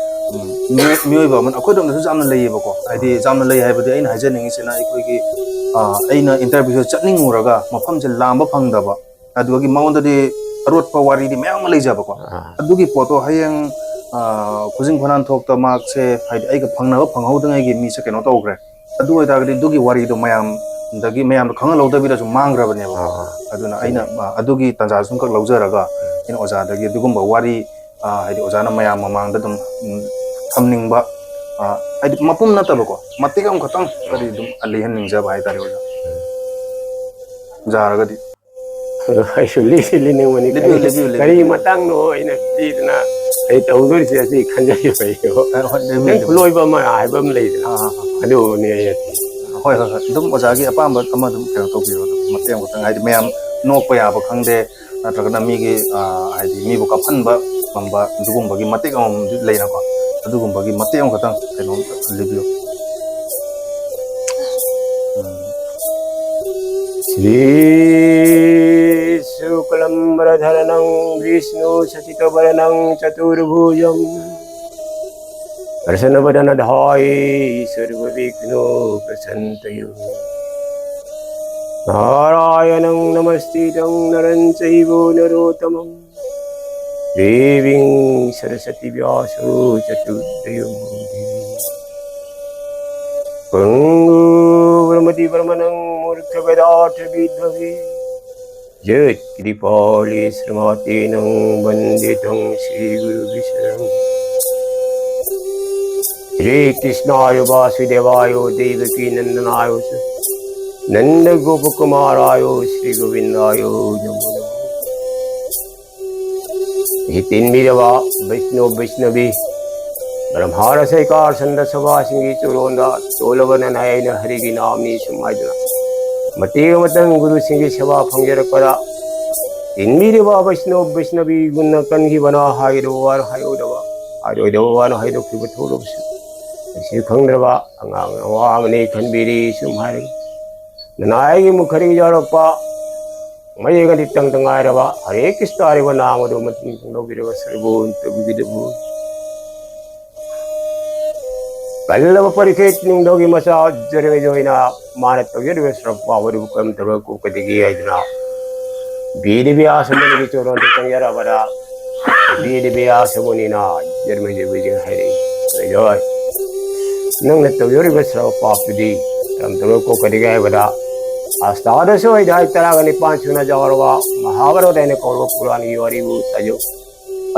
ꯎꯝ, ꯃꯤꯑꯣꯏ-, ꯃꯤꯑꯣꯏꯕ ꯑꯃꯅ ꯑꯩꯈꯣꯏꯔꯣꯝꯗꯁꯨ ꯌꯥꯝꯅ ꯂꯩꯌꯦꯕꯀꯣ꯫ ꯍꯥꯏꯗꯤ ꯌꯥꯝꯅ ꯂꯩ ꯍꯥꯏꯕꯗꯤ ꯑꯩꯅ ꯍꯥꯏꯖꯅꯤꯡꯉꯤꯁꯤꯅ ꯑꯩꯈꯣꯏꯒꯤ, ꯑ, ꯑꯩꯅ interview ꯆꯠꯅꯤꯡꯉꯨꯔꯒ ꯃꯐꯝꯁꯦ ꯂꯥꯝꯕ ꯐꯪꯗꯕ, ꯑꯗꯨꯒꯤ ꯃꯉꯣꯟꯗꯗꯤ ꯑꯔꯣꯠꯄ ꯋꯥꯔꯤꯗꯤ ꯃꯌꯥꯝ ꯑꯃ ꯂꯩꯖꯕꯀꯣ꯫ ꯑꯥ꯫ ꯑꯗꯨꯒꯤ ꯄꯣꯠꯇꯣ ꯍꯌꯦꯡ, ꯑ, ꯈꯨꯖꯤꯟ ꯈꯨꯅꯥꯟ ꯊꯣꯛꯇ ꯃꯍꯥꯛꯁꯦ ꯍꯥꯏꯗꯤ ꯑꯩꯒ ꯐꯪꯅꯕ ꯐꯪꯍꯧꯗ꯭ꯔꯤꯉꯩꯒꯤ ꯃꯤꯁꯦ ꯀꯩꯅꯣ ꯇꯧꯈ꯭ꯔꯦ꯫ ꯑꯗꯨ ꯑꯣꯏꯇꯥꯔꯒꯗꯤ ꯑꯗꯨꯒꯤ ꯋꯥꯔꯤꯗꯣ ꯃꯌꯥꯝꯗꯒꯤ, ꯃꯌꯥꯝꯗ ꯈꯪꯍꯜꯍꯧꯗꯕꯤꯗꯁꯨ ꯃꯥꯡꯈ꯭ꯔꯕꯅꯦꯕꯀꯣ꯫ ꯑꯥ꯫ ꯑꯗꯨꯅ ꯑꯩꯅ, ꯆꯨꯝꯃꯤ꯫ ꯑ, ꯑꯗꯨꯒꯤ ꯇꯥꯟꯖꯥꯁꯨ ꯈꯛ ꯂꯧꯖꯔꯒ ꯎꯝ꯫ ꯑꯩꯅ ꯑꯣꯖꯥꯗꯒꯤ ꯑꯗꯨꯒꯨꯝꯕ ꯋꯥꯔꯤ, ꯑ, ꯍꯥꯏꯗꯤ ꯑꯣꯖꯥꯅ ꯃꯌꯥꯝ ꯃꯃꯥꯡꯗ ꯑꯗꯨꯝ, ꯎꯝ, ꯊꯝꯅꯤꯡꯕ, ꯑ, ꯍꯥꯏꯗꯤ ꯃꯄꯨꯝ ꯅꯠꯇꯕꯀꯣ, ꯃꯇꯦꯛ ꯑꯃꯈꯛꯇꯪ ꯀꯔꯤ ꯑꯗꯨꯝ ꯂꯤꯍꯟꯅꯤꯡꯖꯕ ꯍꯥꯏꯇꯥꯔꯦ ꯑꯣꯖꯥ꯫ ꯌꯥꯔꯒꯗꯤ꯫ ꯑꯗꯣ ꯑꯩꯁꯨ ꯂꯤꯁꯤ ꯂꯤꯅꯤꯡꯕꯅꯤ꯫ ꯂꯤꯕꯤꯌꯨ, ꯀꯔꯤ, ꯂꯤꯕꯤꯌꯨ, ꯀꯔꯤ ꯂꯤꯕꯤꯌꯨ꯫ ꯃꯇꯥꯡꯅꯣ ꯑꯩꯅ ꯂꯤꯗꯅ ꯑꯩ ꯇꯧꯗꯣꯏꯁꯦ ꯑꯁꯤ ꯈꯟꯖꯔꯤꯕ ꯑꯩꯁꯨ꯫ ꯑ, ꯍꯣꯏ, ꯂꯤꯕꯤꯌꯨ, ꯅꯪ ꯂꯤꯕꯤꯌꯨ꯫ ꯈꯨꯂꯣꯏꯕ ꯑꯃ ꯍꯥꯏꯕ ꯑꯃ ꯂꯩꯗꯅ, ꯑꯥ, ꯑꯥ, ꯑꯥ꯫ ꯑꯗꯨꯅꯤ ꯑꯩꯅ ꯍꯣꯏ, ꯍꯣꯏ, ꯍꯣꯏ꯫ ꯑꯗꯨꯝ ꯑꯣꯖꯥꯒꯤ ꯑꯄꯥꯝꯕ ꯑꯃ ꯑꯗꯨꯝ ꯀꯩꯅꯣ ꯇꯧꯕꯤꯔꯣ, ꯑꯗꯨꯝ ꯃꯇꯦꯛ ꯑꯃꯈꯛꯇꯪ, ꯍꯥꯏꯗꯤ ꯃꯌꯥꯝ ꯅꯣꯛꯄ ꯌꯥꯕ ꯈꯪꯗꯦ, ꯅꯠꯇ꯭ꯔꯒꯅ ꯃꯤꯒꯤ, ꯑ, ꯍꯥꯏꯗꯤ ꯃꯤꯕꯨ ꯀꯥꯞꯍꯟꯕ ꯉꯝꯕ ꯑꯗꯨꯒꯨꯝꯕꯒꯤ ꯃꯇꯦꯛ ꯑꯃꯃꯝꯗꯤ ꯂꯩꯅꯀꯣ, ꯑꯗꯨꯒꯨꯝꯕꯒꯤ ꯃꯇꯦꯛ ꯑꯃꯈꯛꯇꯪ ꯀꯩꯅꯣꯝꯇ ꯂꯤꯕꯤꯌꯨ꯫ ꯎꯝ꯫ श्रीशुक्लं वरधरनं विष्णु शशितवरनं चतुर्भुजम्। प्रसन्नवदनध्यायी सर्वविघ्नोपशान्तये। नारायणं नमस्कृत्य नरं चैव नरोत्तमम्। देवीं सरस्वती व्यासो चतुर्दयो मुनि। पङ्गु ब्रह्मति ब्रह्मणं मूर्खगदाठ विद्वहे। यत्कृपाले श्रीमातेनं वन्दे तं श्रीगुरुविष्णुम्। श्रीकृष्णाय वासुदेवाय देवकी नन्दनाय च नन्दगोपकुमाराय श्रीगोविन्दाय नमो नमः। ꯍꯤ ꯇꯤꯟꯕꯤꯔꯕ ꯕꯩꯁꯅꯣ ꯕꯩꯁꯅꯕꯤ ꯕ꯭ꯔꯍ꯭ꯃꯥꯅ ꯁꯩꯀꯥꯔ ꯁꯟꯗ ꯁꯚꯥꯁꯤꯡꯒꯤ ꯆꯨꯔꯣꯟꯗ ꯇꯣꯜꯂꯕ ꯅꯅꯥꯏ ꯑꯩꯅ ꯍꯔꯤꯒꯤ ꯅꯥꯝꯅꯤ ꯁꯨꯝ ꯍꯥꯏꯗꯨꯅ ꯃꯇꯦꯛ ꯑꯃꯇꯪ ꯒꯨꯔꯨꯁꯤꯡꯒꯤ ꯁꯦꯕꯥ ꯐꯪꯖꯔꯛꯄꯗ ꯇꯤꯟꯕꯤꯔꯤꯕ ꯕꯩꯁꯅꯣ ꯕꯩꯁꯅꯕꯤ ꯒꯨꯟꯅ ꯀꯟꯈꯤꯕꯅ ꯍꯥꯏꯒꯗꯕ ꯋꯥꯅ ꯍꯥꯏꯔꯣꯏꯗꯕ, ꯍꯥꯏꯔꯣꯏꯗꯕ ꯋꯥꯅ ꯍꯥꯏꯗꯣꯛꯈꯤꯕ ꯊꯣꯛꯂꯕꯁꯨ ꯀꯩꯁꯨ ꯈꯪꯗ꯭ꯔꯕ ꯑꯉꯥꯡ ꯑꯋꯥ ꯑꯃꯅꯤ ꯈꯟꯕꯤꯔꯤ ꯁꯨꯝ ꯍꯥꯏꯔꯒ ꯅꯅꯥꯏꯒꯤ ꯃꯨꯈꯔꯤ ꯌꯥꯎꯔꯛꯄ ꯃꯌꯦꯛ ꯑꯅꯤꯇꯪꯗ ꯉꯥꯏꯔꯕ ꯍꯔꯦ ꯀ꯭ꯔꯤꯁꯇ ꯍꯥꯏꯔꯤꯕ ꯅꯥꯝ ꯑꯗꯨ ꯃꯇꯤꯡ ꯂꯧꯕꯤꯔꯒ ꯁꯔꯕꯣꯟ ꯇꯧꯕꯤꯒꯗꯕ ꯀꯜꯂꯕ ꯄꯔꯤꯈꯦꯠ ꯅꯤꯡꯊꯧꯒꯤ ꯃꯆꯥ ꯖꯔꯃꯤꯗ ꯑꯣꯏꯅ ꯃꯥꯅ ꯇꯧꯖꯔꯤꯕ ꯁꯔꯞ ꯄꯥꯎ ꯑꯗꯨꯕꯨ ꯀꯔꯝ ꯇꯧꯔꯒ ꯀꯣꯛꯀꯗꯒꯦ ꯍꯥꯏꯗꯅ ꯕꯤꯗꯤ ꯕꯤꯌꯥꯁ ꯃꯨꯅꯤꯒꯤ ꯆꯣꯔꯣꯟꯗ ꯆꯪꯖꯔꯕꯗ ꯕꯤꯗꯤ ꯕꯤꯌꯥꯁ ꯃꯨꯅꯤꯅ ꯖꯔꯃꯤꯗ ꯍꯥꯏꯔꯛꯏ, "ꯖꯣꯏ, ꯅꯪꯅ ꯇꯧꯖꯔꯤꯕ ꯁꯔꯞ ꯄꯥꯞꯇꯨꯗꯤ ꯀꯔꯝ ꯇꯧꯔꯒ ꯀꯣꯛꯀꯗꯒꯦ ꯍꯥꯏꯕꯗ ꯑꯁꯇꯥꯗꯁ ꯑꯣꯏꯗ ꯍꯥꯏ ꯇꯔꯥꯒ ꯅꯤꯄꯥꯟ ꯁꯨꯅ ꯌꯥꯎꯔꯕ ꯃꯍꯥꯚꯥꯔꯠ ꯍꯥꯏꯅ ꯀꯧꯔꯕ ꯄꯨꯔꯥꯟꯒꯤ ꯋꯥꯔꯤꯕꯨ ꯇꯥꯖꯧ꯫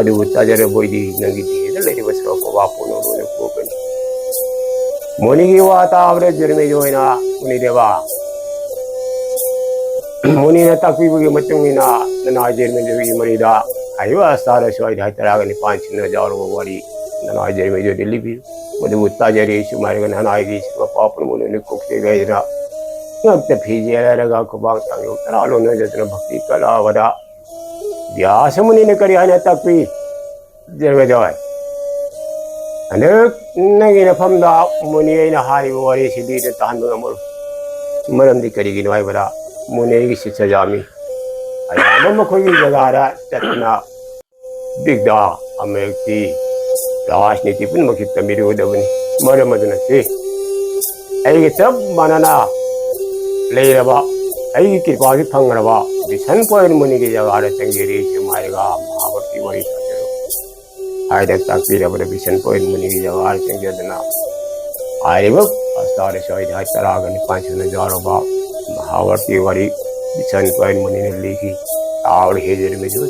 ꯑꯗꯨꯕꯨ ꯇꯥꯖꯔꯕꯣꯏꯗꯤ ꯅꯪꯒꯤ ꯗꯦꯍꯗ ꯂꯩꯔꯤꯕ ꯁꯔꯞ ꯄꯥꯞ ꯄꯨꯝꯅꯃꯛ ꯂꯣꯏꯅ ꯀꯣꯛꯀꯅꯤ꯫" ꯃꯨꯅꯤꯒꯤ ꯋꯥ ꯇꯥꯕꯗ ꯖꯔꯃꯤꯗ ꯑꯣꯏꯅ ꯃꯨꯅꯤꯗꯦꯕ ꯃꯨꯅꯤꯅ ꯇꯥꯛꯄꯤꯕꯒꯤ ꯃꯇꯨꯡ ꯏꯟꯅ ꯅꯅꯥꯏ ꯖꯔꯃꯤꯗꯨꯒꯤ ꯃꯔꯤꯗ ꯍꯥꯏꯔꯤꯕ ꯑꯁꯇꯥꯔ ꯁ꯭ꯋꯥꯏꯗ ꯍꯥꯏ ꯇꯔꯥꯒ ꯅꯤꯄꯥꯟ ꯁꯤꯟꯅ ꯌꯥꯎꯔꯕ ꯋꯥꯔꯤ ꯅꯅꯥꯏ ꯖꯔꯃꯤꯗꯨꯗꯤ ꯂꯤꯕꯤꯌꯨ꯫ ꯃꯗꯨꯕꯨ ꯇꯥꯖꯔꯤ ꯁꯨꯃꯥꯏꯅ ꯅꯅꯥꯏꯒꯤ ꯁꯤꯕ ꯄꯥꯄꯅ ꯃꯨꯅꯤꯅ ꯀꯣꯛꯆꯦꯒ ꯍꯥꯏꯗꯅ ꯉꯛꯇ ꯐꯤꯖꯦꯜ ꯍꯥꯏꯔꯒ ꯈꯨꯕꯥꯛ ꯇꯥꯡꯌꯣꯛ ꯇꯔꯥ ꯂꯣꯟꯅꯖꯗꯅ ꯚꯛꯇꯤ ꯀꯠꯂꯛꯑꯕꯗ ꯕ꯭ꯌꯥꯁ ꯃꯨꯅꯤꯅ ꯀꯔꯤ ꯍꯥꯏꯅ ꯇꯥꯛꯄꯤ? ꯖꯔꯃꯤꯗ ꯍꯣꯏ, ꯍꯟꯗꯛ ꯅꯪꯒꯤ ꯅꯐꯝꯗ ꯃꯨꯅꯤ ꯑꯩꯅ ꯍꯥꯏꯔꯤꯕ ꯋꯥꯔꯤꯁꯤꯗꯤ ꯇꯥꯍꯟꯕ ꯉꯝꯃꯔꯣꯏ꯫ ꯃꯔꯝꯗꯤ ꯀꯔꯤꯒꯤꯅꯣ ꯍꯥꯏꯕꯗ ꯃꯨꯅꯤ ꯑꯩꯒꯤ ꯁꯤꯁ꯭ꯌꯥꯅꯤ꯫ ꯑꯌꯥꯝꯕ ꯃꯈꯣꯏꯒꯤ ꯖꯒꯥꯗ ꯆꯠꯇꯨꯅ ꯕꯤꯗ꯭ꯌꯥ ꯑꯃꯌꯛꯇꯤ ꯔꯥꯖꯅꯤꯇꯤ ꯄꯨꯝꯅꯃꯛꯀꯤ ꯇꯝꯕꯤꯔꯨꯒꯗꯕꯅꯤ꯫ ꯃꯔꯝ ꯑꯗꯨꯅ ꯁꯤ ꯑꯩꯒ ꯆꯞ ꯃꯥꯟꯅꯅ ꯂꯩꯔꯕ ꯑꯩꯒꯤ ꯀ꯭ꯔꯤꯄꯥꯒꯤ ꯐꯪꯈ꯭ꯔꯕ ꯕꯤꯁꯟ ꯄꯣꯏꯟ ꯃꯨꯅꯤꯒꯤ ꯖꯒꯥꯗ ꯆꯪꯖꯔꯤ ꯁꯨꯝ ꯍꯥꯏꯔꯒ ꯃꯍꯥꯕꯂꯤ ꯃꯍꯥꯚꯥꯔꯠꯀꯤ ꯋꯥꯔꯤ ꯁꯥꯖꯔꯨ ꯍꯥꯏꯗꯅ ꯇꯥꯛꯄꯤꯔꯕꯗ ꯕꯤꯁꯟ ꯄꯣꯏꯟ ꯃꯨꯅꯤꯒꯤ ꯖꯒꯥꯗ ꯆꯪꯖꯗꯨꯅ ꯍꯥꯏꯔꯤꯕ ꯑꯁꯇꯥꯔꯤꯁ ꯑꯣꯏꯗ ꯍꯥꯏ ꯇꯔꯥꯒ ꯅꯤꯄꯥꯟ ꯁꯨꯅ ꯌꯥꯎꯔꯕ ꯃꯍꯥꯚꯥꯔꯠꯀꯤ ꯋꯥꯔꯤ ꯕꯤꯁꯟ ꯄꯣꯏꯟ ꯃꯨꯅꯤꯅ ꯂꯤꯈꯤ꯫ ꯇꯥꯎꯔꯤ ꯍꯦꯖꯔꯃꯤꯁꯨ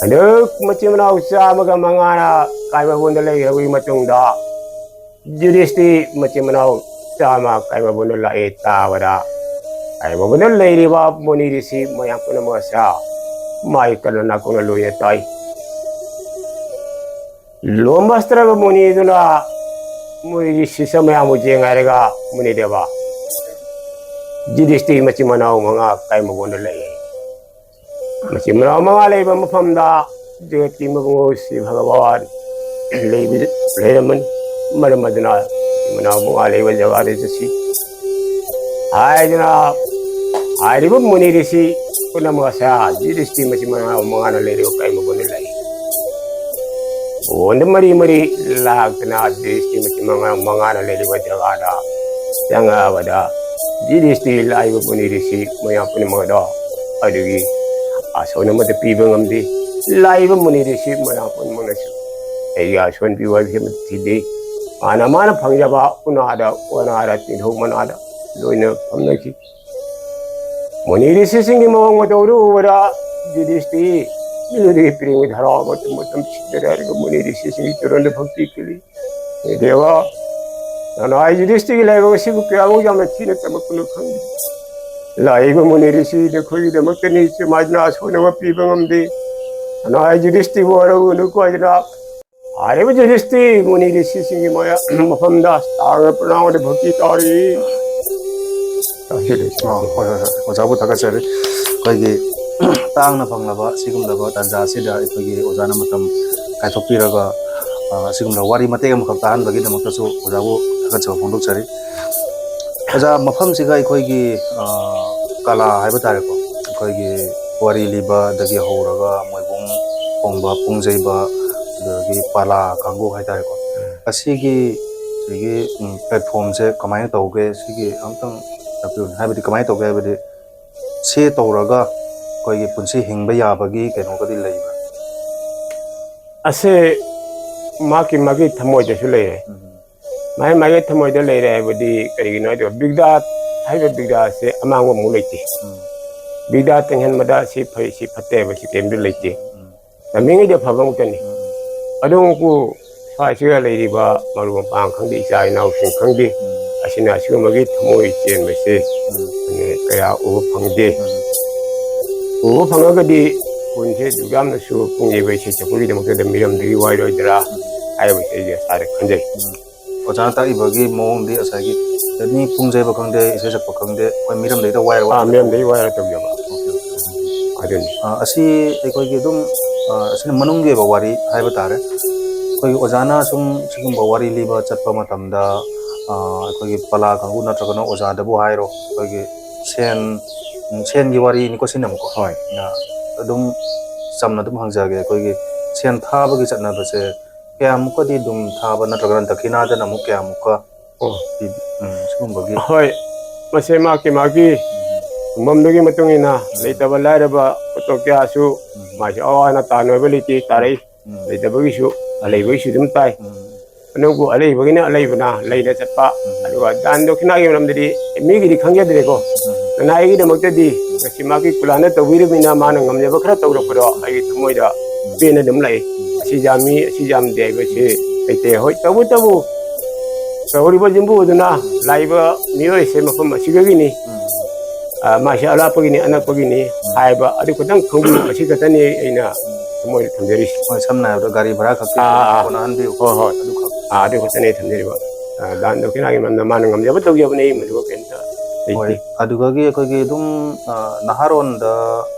ꯍꯟꯗꯛ ꯃꯆꯤꯟ ꯃꯅꯥꯎ ꯆꯥꯝꯃꯒ ꯃꯉꯥꯅ ꯀꯥꯏꯃꯕꯣꯟꯗ ꯂꯩꯈ꯭ꯔꯕꯒꯤ ꯃꯇꯨꯡꯗ ꯌꯨꯙꯤꯁꯇꯤ ꯃꯆꯤꯟ ꯃꯅꯥꯎ ꯆꯥꯝꯃ ꯀꯥꯏꯃꯕꯣꯟꯗ ꯂꯥꯛꯑꯦ ꯇꯥꯕꯗ ꯀꯥꯏꯃꯕꯣꯟꯗ ꯂꯩꯔꯤꯕ ꯃꯨꯅꯤ ꯔꯤꯁꯤ ꯃꯌꯥꯝ ꯄꯨꯝꯅꯃꯛ ꯑꯁꯦ ꯃꯥꯏ ꯀꯟꯅ ꯅꯥꯀꯣꯡꯅ ꯂꯣꯏꯅ ꯇꯥꯏ꯫ ꯂꯣꯝꯕꯁꯇ꯭ꯔꯕ ꯃꯨꯅꯤꯗꯨꯅ ꯃꯨꯅꯤ ꯔꯤꯁꯤ ꯃꯌꯥꯝꯕꯨ ꯌꯦꯡ ꯍꯥꯏꯔꯒ ꯃꯨꯅꯤꯗꯦꯕ ꯌꯨꯙꯤꯁꯇꯤ ꯃꯆꯤꯟ ꯃꯅꯥꯎ ꯃꯉꯥ ꯀꯥꯏꯃꯕꯣꯟꯗ ꯂꯩ꯫ ꯃꯆꯤꯟ ꯃꯅꯥꯎ ꯃꯉꯥ ꯂꯩꯕ ꯃꯐꯝꯗ ꯖꯒꯠꯀꯤ ꯃꯕꯨꯡꯉꯣꯏ ꯁ꯭ꯔꯤ ꯚꯒꯋꯥꯟ ꯂꯩꯕ-, ꯂꯩꯔꯝꯃꯅꯤ꯫ ꯃꯔꯝ ꯑꯗꯨꯅ ꯃꯆꯤꯟ ꯃꯅꯥꯎ ꯃꯉꯥ ꯂꯩꯕ ꯖꯒꯥꯗ ꯆꯠꯁꯤ ꯍꯥꯏꯗꯨꯅ ꯍꯥꯏꯔꯤꯕ ꯃꯨꯅꯤ ꯔꯤꯁꯤ ꯄꯨꯝꯅꯃꯛ ꯑꯁꯦ ꯌꯨꯙꯤꯁꯇꯤ ꯃꯆꯤꯟ ꯃꯅꯥꯎ ꯃꯉꯥꯅ ꯂꯩꯔꯤꯕ ꯀꯥꯏꯃꯕꯣꯟꯗ ꯂꯩ꯫ ꯕꯣꯟꯗ ꯃꯔꯤ ꯃꯔꯤ ꯂꯥꯛꯇꯅ ꯌꯨꯙꯤꯁꯇꯤ ꯃꯆꯤꯟ ꯃꯅꯥꯎ ꯃꯉꯥꯅ ꯂꯩꯔꯤꯕ ꯖꯒꯥꯗ ꯆꯪꯉꯛꯑꯕꯗ ꯌꯨꯙꯤꯁꯇꯤ ꯂꯥꯛꯏꯕ ꯃꯨꯅꯤ ꯔꯤꯁꯤ ꯃꯌꯥꯝ ꯄꯨꯝꯅꯃꯛ ꯑꯗꯣ ꯑꯗꯨꯒꯤ ꯑꯁꯣꯟ ꯑꯃꯠꯇ ꯄꯤꯕ ꯉꯝꯗꯦ꯫ ꯂꯥꯛꯏꯕ ꯃꯨꯅꯤ ꯔꯤꯁꯤ ꯃꯌꯥꯝ ꯄꯨꯝꯅꯃꯛꯅꯁꯨ ꯑꯩꯒꯤ ꯑꯁꯣꯟ ꯄꯤꯌꯨ ꯍꯥꯏꯕꯁꯤ ꯑꯃꯠꯇ ꯊꯤꯗꯦ꯫ ꯃꯥꯅ ꯃꯥꯅ ꯐꯪꯖꯕ ꯎꯅꯥꯗ ꯋꯥꯅꯥꯗ ꯇꯤꯟꯊꯧ ꯃꯅꯥꯗ ꯂꯣꯏꯅ ꯐꯝꯅꯈꯤ꯫ ꯃꯨꯅꯤ ꯔꯤꯁꯤꯁꯤꯡꯒꯤ ꯃꯑꯣꯡ ꯃꯇꯧꯗꯨ ꯎꯕꯗ ꯌꯨꯙꯤꯁꯇꯤ ꯃꯤꯑꯣꯏꯗꯒꯤ ꯄꯤꯔꯤꯉꯩ ꯍꯔꯥꯎ ꯃꯇꯝ ꯃꯇꯝ ꯁꯤꯖꯔꯦ ꯍꯥꯏꯔꯒ ꯃꯨꯅꯤ ꯔꯤꯁꯤꯁꯤꯡꯒꯤ ꯇꯨꯔꯦꯜꯗ ꯚꯛꯇꯤ ꯀꯤꯜꯂꯤ꯫ "ꯍꯦ ꯗꯦꯕ, ꯅꯅꯥꯏ ꯌꯨꯙꯤꯁꯇꯤꯒꯤ ꯂꯥꯏꯕꯛ ꯑꯁꯤꯕꯨ ꯀꯌꯥꯃꯨꯛ ꯌꯥꯝꯅ ꯊꯤꯅ ꯇꯝꯃꯛꯄꯅꯣ ꯈꯪꯗꯦ꯫ ꯂꯥꯛꯏꯕ ꯃꯨꯅꯤ ꯔꯤꯁꯤ ꯅꯈꯣꯏꯒꯤꯗꯃꯛꯇꯅꯤ, ꯏꯆꯦ ꯃꯥꯏꯗꯨꯅ ꯑꯁꯣꯏꯅꯕ ꯄꯤꯕ ꯉꯝꯗꯦ꯫ ꯅꯅꯥꯏ ꯌꯨꯙꯤꯁꯇꯤꯕꯨ ꯋꯥꯔꯧꯒꯅꯨꯀꯣ" ꯍꯥꯏꯗꯅ ꯍꯥꯏꯔꯤꯕ ꯌꯨꯙꯤꯁꯇꯤ ꯃꯨꯅꯤ ꯔꯤꯁꯤꯁꯤꯡꯒꯤ ꯃꯌꯥ-, ꯃꯐꯝꯗ ꯇꯥꯡꯅ ꯄ꯭ꯔꯅꯥꯃꯗ ꯚꯛꯇꯤ ꯇꯧꯔꯤ꯫ ꯑꯥ, ꯍꯣꯏ, ꯍꯣꯏ, ꯍꯣꯏ꯫ ꯑꯣꯖꯥꯕꯨ ꯊꯥꯒꯠꯆꯔꯤ꯫ ꯑꯩꯈꯣꯏꯒꯤ ꯇꯥꯡꯅ ꯐꯪꯂꯕ ꯁꯤꯒꯨꯝꯂꯕ ꯇꯥꯟꯖꯥ ꯑꯁꯤꯗ ꯑꯩꯈꯣꯏꯒꯤ ꯑꯣꯖꯥꯅ ꯃꯇꯝ ꯀꯥꯏꯊꯣꯛꯄꯤꯔꯒ, ꯑ, ꯑꯁꯤꯒꯨꯝꯂꯕ ꯋꯥꯔꯤ ꯃꯇꯦꯛ ꯑꯃꯈꯛ ꯇꯥꯍꯟꯕꯒꯤꯗꯃꯛꯇꯁꯨ ꯑꯣꯖꯥꯕꯨ ꯊꯥꯒꯠꯆꯕ ꯐꯣꯡꯗꯣꯛꯆꯔꯤ꯫ ꯑꯣꯖꯥ, ꯃꯐꯝꯁꯤꯒ ꯑꯩꯈꯣꯏꯒꯤ, ꯑ, ꯀꯂꯥ ꯍꯥꯏꯕ ꯇꯥꯔꯦꯀꯣ, ꯑꯩꯈꯣꯏꯒꯤ ꯋꯥꯔꯤ ꯂꯤꯕꯗꯒꯤ ꯍꯧꯔꯒ ꯃꯣꯏꯕꯨꯡ ꯈꯣꯡꯕ, ꯄꯨꯡ ꯌꯩꯕ, ꯑꯗꯒꯤ ꯄꯥꯂꯥ ꯀꯥꯡꯕꯨ ꯍꯥꯏ ꯇꯥꯔꯦꯀꯣ, ꯑꯁꯤꯒꯤ, ꯁꯤꯒꯤ, ꯎꯝ, platformꯁꯦ ꯀꯃꯥꯏꯅ ꯇꯧꯒꯦ? ꯁꯤꯒꯤ ꯑꯝꯇꯪ ꯇꯥꯛꯄꯤꯌꯨꯅꯦ꯫ ꯍꯥꯏꯕꯗꯤ ꯀꯃꯥꯏꯅ ꯇꯧꯒꯦ ꯍꯥꯏꯕꯗꯤ ꯁꯤ ꯇꯧꯔꯒ ꯑꯩꯈꯣꯏꯒꯤ ꯄꯨꯟꯁꯤ ꯍꯤꯡꯕ ꯌꯥꯕꯒꯤ ꯀꯩꯅꯣꯒꯗꯤ ꯂꯩꯕ꯭ꯔꯥ? ꯑꯁꯦ ꯃꯥꯒꯤ ꯃꯥꯒꯤ ꯊꯃꯣꯏꯗꯁꯨ ꯂꯩꯔꯦ꯫ ꯎꯝ꯫ ꯃꯥꯒꯤ ꯃꯥꯒꯤ ꯊꯃꯣꯏꯗ ꯂꯩꯔꯦ ꯍꯥꯏꯕꯗꯤ ꯀꯔꯤꯒꯤꯅꯣ ꯍꯥꯏꯗꯤ ꯕꯤꯒꯗꯥꯠ ꯍꯥꯏꯕ ꯕꯤꯒꯗꯥꯠꯁꯦ ꯑꯃꯥꯡꯕ ꯑꯃꯨꯛ ꯂꯩꯇꯦ꯫ ꯎꯝ꯫ ꯕꯤꯒꯗꯥꯠ ꯇꯤꯡꯍꯟꯕꯗ ꯁꯤ ꯐꯩ, ꯁꯤ ꯐꯠꯇꯦ ꯍꯥꯏꯕ ꯁꯤ ꯀꯔꯤꯝꯇ ꯂꯩꯇꯦ꯫ ꯎꯝ꯫ ꯉꯝꯃꯤꯉꯩꯗꯤ ꯑꯐꯕ ꯑꯃꯨꯛꯇꯅꯤ꯫ ꯎꯝ꯫ ꯑꯗꯨꯕꯨ ꯁ꯭ꯋꯥꯏꯁꯤꯗ ꯂꯩꯔꯤꯕ ꯃꯔꯨꯞ ꯃꯄꯥꯡ ꯈꯪꯗꯦ, ꯏꯆꯥ ꯏꯅꯥꯎꯁꯤꯡ ꯈꯪꯗꯦ, ꯎꯝ꯫ ꯑꯁꯤꯅ ꯑꯁꯤꯒꯨꯝꯕꯒꯤ ꯊꯃꯣꯏ ꯆꯦꯟꯕꯁꯦ ꯎꯝ꯫ ꯀꯌꯥ ꯎꯕ ꯐꯪꯗꯦ꯫ ꯎꯝ꯫ ꯎꯕ ꯐꯪꯉꯒꯗꯤ ꯈꯨꯟꯁꯦ ꯑꯗꯨꯛ ꯌꯥꯝꯅꯁꯨ ꯄꯨꯡ ꯌꯩꯕ ꯏꯁꯩ ꯁꯛꯄꯒꯤꯗꯃꯛꯇꯗ ꯃꯤꯔꯝꯗꯒꯤ ꯋꯥꯏꯔꯣꯏꯗ꯭ꯔꯥ ꯍꯥꯏꯕꯁꯦ ꯑꯩꯒꯤ ꯑꯁꯥꯗ ꯈꯟꯖꯩ꯫ ꯎꯝ꯫ ꯑꯣꯖꯥꯅ ꯇꯥꯛꯏꯕꯒꯤ ꯃꯑꯣꯡꯗꯤ ꯉꯁꯥꯏꯒꯤ ꯑꯦꯅꯤ ꯄꯨꯡ ꯌꯩꯕ ꯈꯪꯗꯦ, ꯏꯁꯩ ꯁꯛꯄ ꯈꯪꯗꯦ, ꯑꯩꯈꯣꯏ ꯃꯤꯔꯝꯗꯩꯗ ꯋꯥꯏꯔ ꯑꯥ, ꯋꯥꯏꯔ ꯃꯤꯔꯝꯗꯒꯤ ꯋꯥꯏꯔ ꯇꯧꯖꯕ꯫ Okay, okay. ꯑꯗꯨꯅꯤ꯫ ꯑ, ꯑꯁꯤ ꯑꯩꯈꯣꯏꯒꯤ ꯑꯗꯨꯝ, ꯑ, ꯑꯁꯤꯅ ꯃꯅꯨꯡꯒꯤ ꯑꯣꯏꯕ ꯋꯥꯔꯤ ꯍꯥꯏꯕ ꯇꯥꯔꯦ꯫ ꯑꯩꯈꯣꯏꯒꯤ ꯑꯣꯖꯥꯅ ꯁꯨꯝ ꯁꯤꯒꯨꯝꯕ ꯋꯥꯔꯤ ꯂꯤꯕ ꯆꯠꯄ ꯃꯇꯝꯗ, ꯑ, ꯑꯩꯈꯣꯏꯒꯤ ꯄꯂꯥ ꯀꯥꯡꯕꯨ ꯅꯠꯇ꯭ꯔꯒꯅ ꯑꯣꯖꯥꯗꯕꯨ ꯍꯥꯏꯔꯣ, ꯑꯩꯈꯣꯏꯒꯤ ꯁꯦꯟ, ꯎꯝ, ꯁꯦꯟꯒꯤ ꯋꯥꯔꯤꯅꯤꯀꯣ ꯁꯤꯅ ꯑꯃꯨꯛꯀꯣ꯫ ꯍꯣꯏ꯫ ꯑ, ꯑꯗꯨꯝ ꯆꯝꯅ ꯑꯗꯨꯝ ꯍꯪꯖꯒꯦ, ꯑꯩꯈꯣꯏꯒꯤ ꯁꯦꯟ ꯊꯥꯕꯒꯤ ꯆꯠꯅꯕꯁꯦ ꯀꯌꯥꯃꯨꯛꯀꯗꯤ ꯑꯗꯨꯝ ꯊꯥꯕ ꯅꯠꯇ꯭ꯔꯒꯅ ꯗꯈꯤꯅꯥꯗꯅ ꯑꯃꯨꯛ ꯀꯌꯥꯃꯨꯛꯀ ꯑꯣ꯫ ꯄꯤꯕꯤ-, ꯎꯝ, ꯁꯤꯒꯨꯝꯕꯒꯤ? ꯍꯣꯏ, ꯃꯁꯦ ꯃꯥꯒꯤ ꯃꯥꯒꯤ ꯎꯝ꯫ ꯐꯝꯐꯝꯗꯨꯒꯤ ꯃꯇꯨꯡ ꯏꯟꯅ ꯎꯝ꯫ ꯂꯩꯇꯕ ꯂꯥꯏꯔꯕ ꯑꯣꯇꯣ ꯀꯌꯥꯁꯨ ꯎꯝ꯫ ꯃꯥꯁꯦ ꯑꯋꯥ ꯑꯅꯥ ꯇꯥꯅꯕ ꯂꯩꯇꯦ, ꯇꯥꯔꯛꯏ꯫ ꯎꯝ꯫ ꯂꯩꯇꯕꯒꯤꯁꯨ, ꯎꯝ꯫ ꯑꯂꯩꯕꯒꯤꯁꯨ ꯑꯗꯨꯝ ꯇꯥꯏ꯫ ꯎꯝ꯫ ꯑꯗꯨꯕꯨ ꯑꯂꯩꯕꯒꯤꯅ ꯑꯂꯩꯕꯅ ꯂꯩꯅ ꯆꯠꯄ, ꯎꯝ꯫ ꯑꯗꯨꯒ ꯗꯥꯟ ꯗꯈꯤꯅꯥꯒꯤ ꯃꯔꯝꯗꯗꯤ ꯃꯤꯒꯤꯗꯤ ꯈꯪꯖꯗ꯭ꯔꯦꯀꯣ꯫ ꯎꯝ꯫ ꯅꯅꯥꯏꯒꯤꯗꯃꯛꯇꯗꯤ ꯉꯁꯤ ꯃꯥꯒꯤ ꯀꯨꯂꯥꯅ ꯇꯧꯕꯤꯔꯕꯅꯤꯅ ꯃꯥꯅ ꯉꯝꯖꯕ ꯈꯔ ꯇꯧꯔꯛꯄꯗꯣ ꯑꯩꯒꯤ ꯊꯃꯣꯏꯗ ꯄꯦꯟꯅ ꯑꯗꯨꯝ ꯂꯥꯛꯏ꯫ ꯑꯁꯤ ꯌꯥꯝꯃꯤ, ꯑꯁꯤ ꯌꯥꯝꯗꯦ ꯍꯥꯏꯕꯁꯤ ꯂꯩꯇꯦ꯫ ꯍꯣꯏ, ꯇꯧꯕꯇꯕꯨ ꯇꯧꯔꯤꯕ ꯌꯨꯝꯕꯨ ꯑꯗꯨꯅ ꯂꯥꯛꯏꯕ ꯃꯤꯑꯣꯏꯁꯦ ꯃꯐꯝ ꯑꯁꯤꯗꯒꯤꯅꯤ, ꯎꯝ꯫ ꯑ, ꯃꯥꯁꯦ ꯑꯔꯥꯞꯄꯒꯤꯅꯤ, ꯑꯅꯛꯄꯒꯤꯅꯤ ꯎꯝ꯫ ꯍꯥꯏꯕ ꯑꯗꯨ ꯈꯛꯇꯪ ꯈꯪꯕꯤꯌꯨ꯫ ꯑꯁꯤ ꯈꯛꯇꯅꯤ ꯑꯩꯅ ꯊꯃꯣꯏꯗ ꯊꯝꯖꯔꯤꯁꯤ꯫ ꯍꯣꯏ, ꯁꯝꯅ ꯍꯥꯏꯔꯕꯗ ꯒꯥꯔꯤ ꯚꯔꯥ ꯈꯛꯀꯤ ꯑꯥ, ꯑꯥ, ꯑꯥ꯫ ꯀꯣꯟꯅꯍꯟꯕꯤꯌꯨ꯫ ꯍꯣꯏ, ꯍꯣꯏ꯫ ꯑꯗꯨꯈꯛ꯫ ꯑꯥ, ꯑꯗꯨ ꯈꯛꯇꯅꯤ ꯑꯩ ꯊꯝꯖꯔꯤꯕ꯫ ꯑ, ꯗꯥꯟ ꯗꯈꯤꯅꯥꯒꯤ ꯃꯔꯝꯗ ꯃꯥꯅ ꯉꯝꯖꯕ ꯇꯧꯖꯕꯅꯤ, ꯃꯗꯨꯒ ꯀꯩꯝꯇ ꯂꯩꯇꯦ꯫ ꯍꯣꯏ, ꯑꯗꯨꯗꯒꯤ ꯑꯩꯈꯣꯏꯒꯤ ꯑꯗꯨꯝ, ꯑ, ꯅꯍꯥꯔꯣꯟꯗ,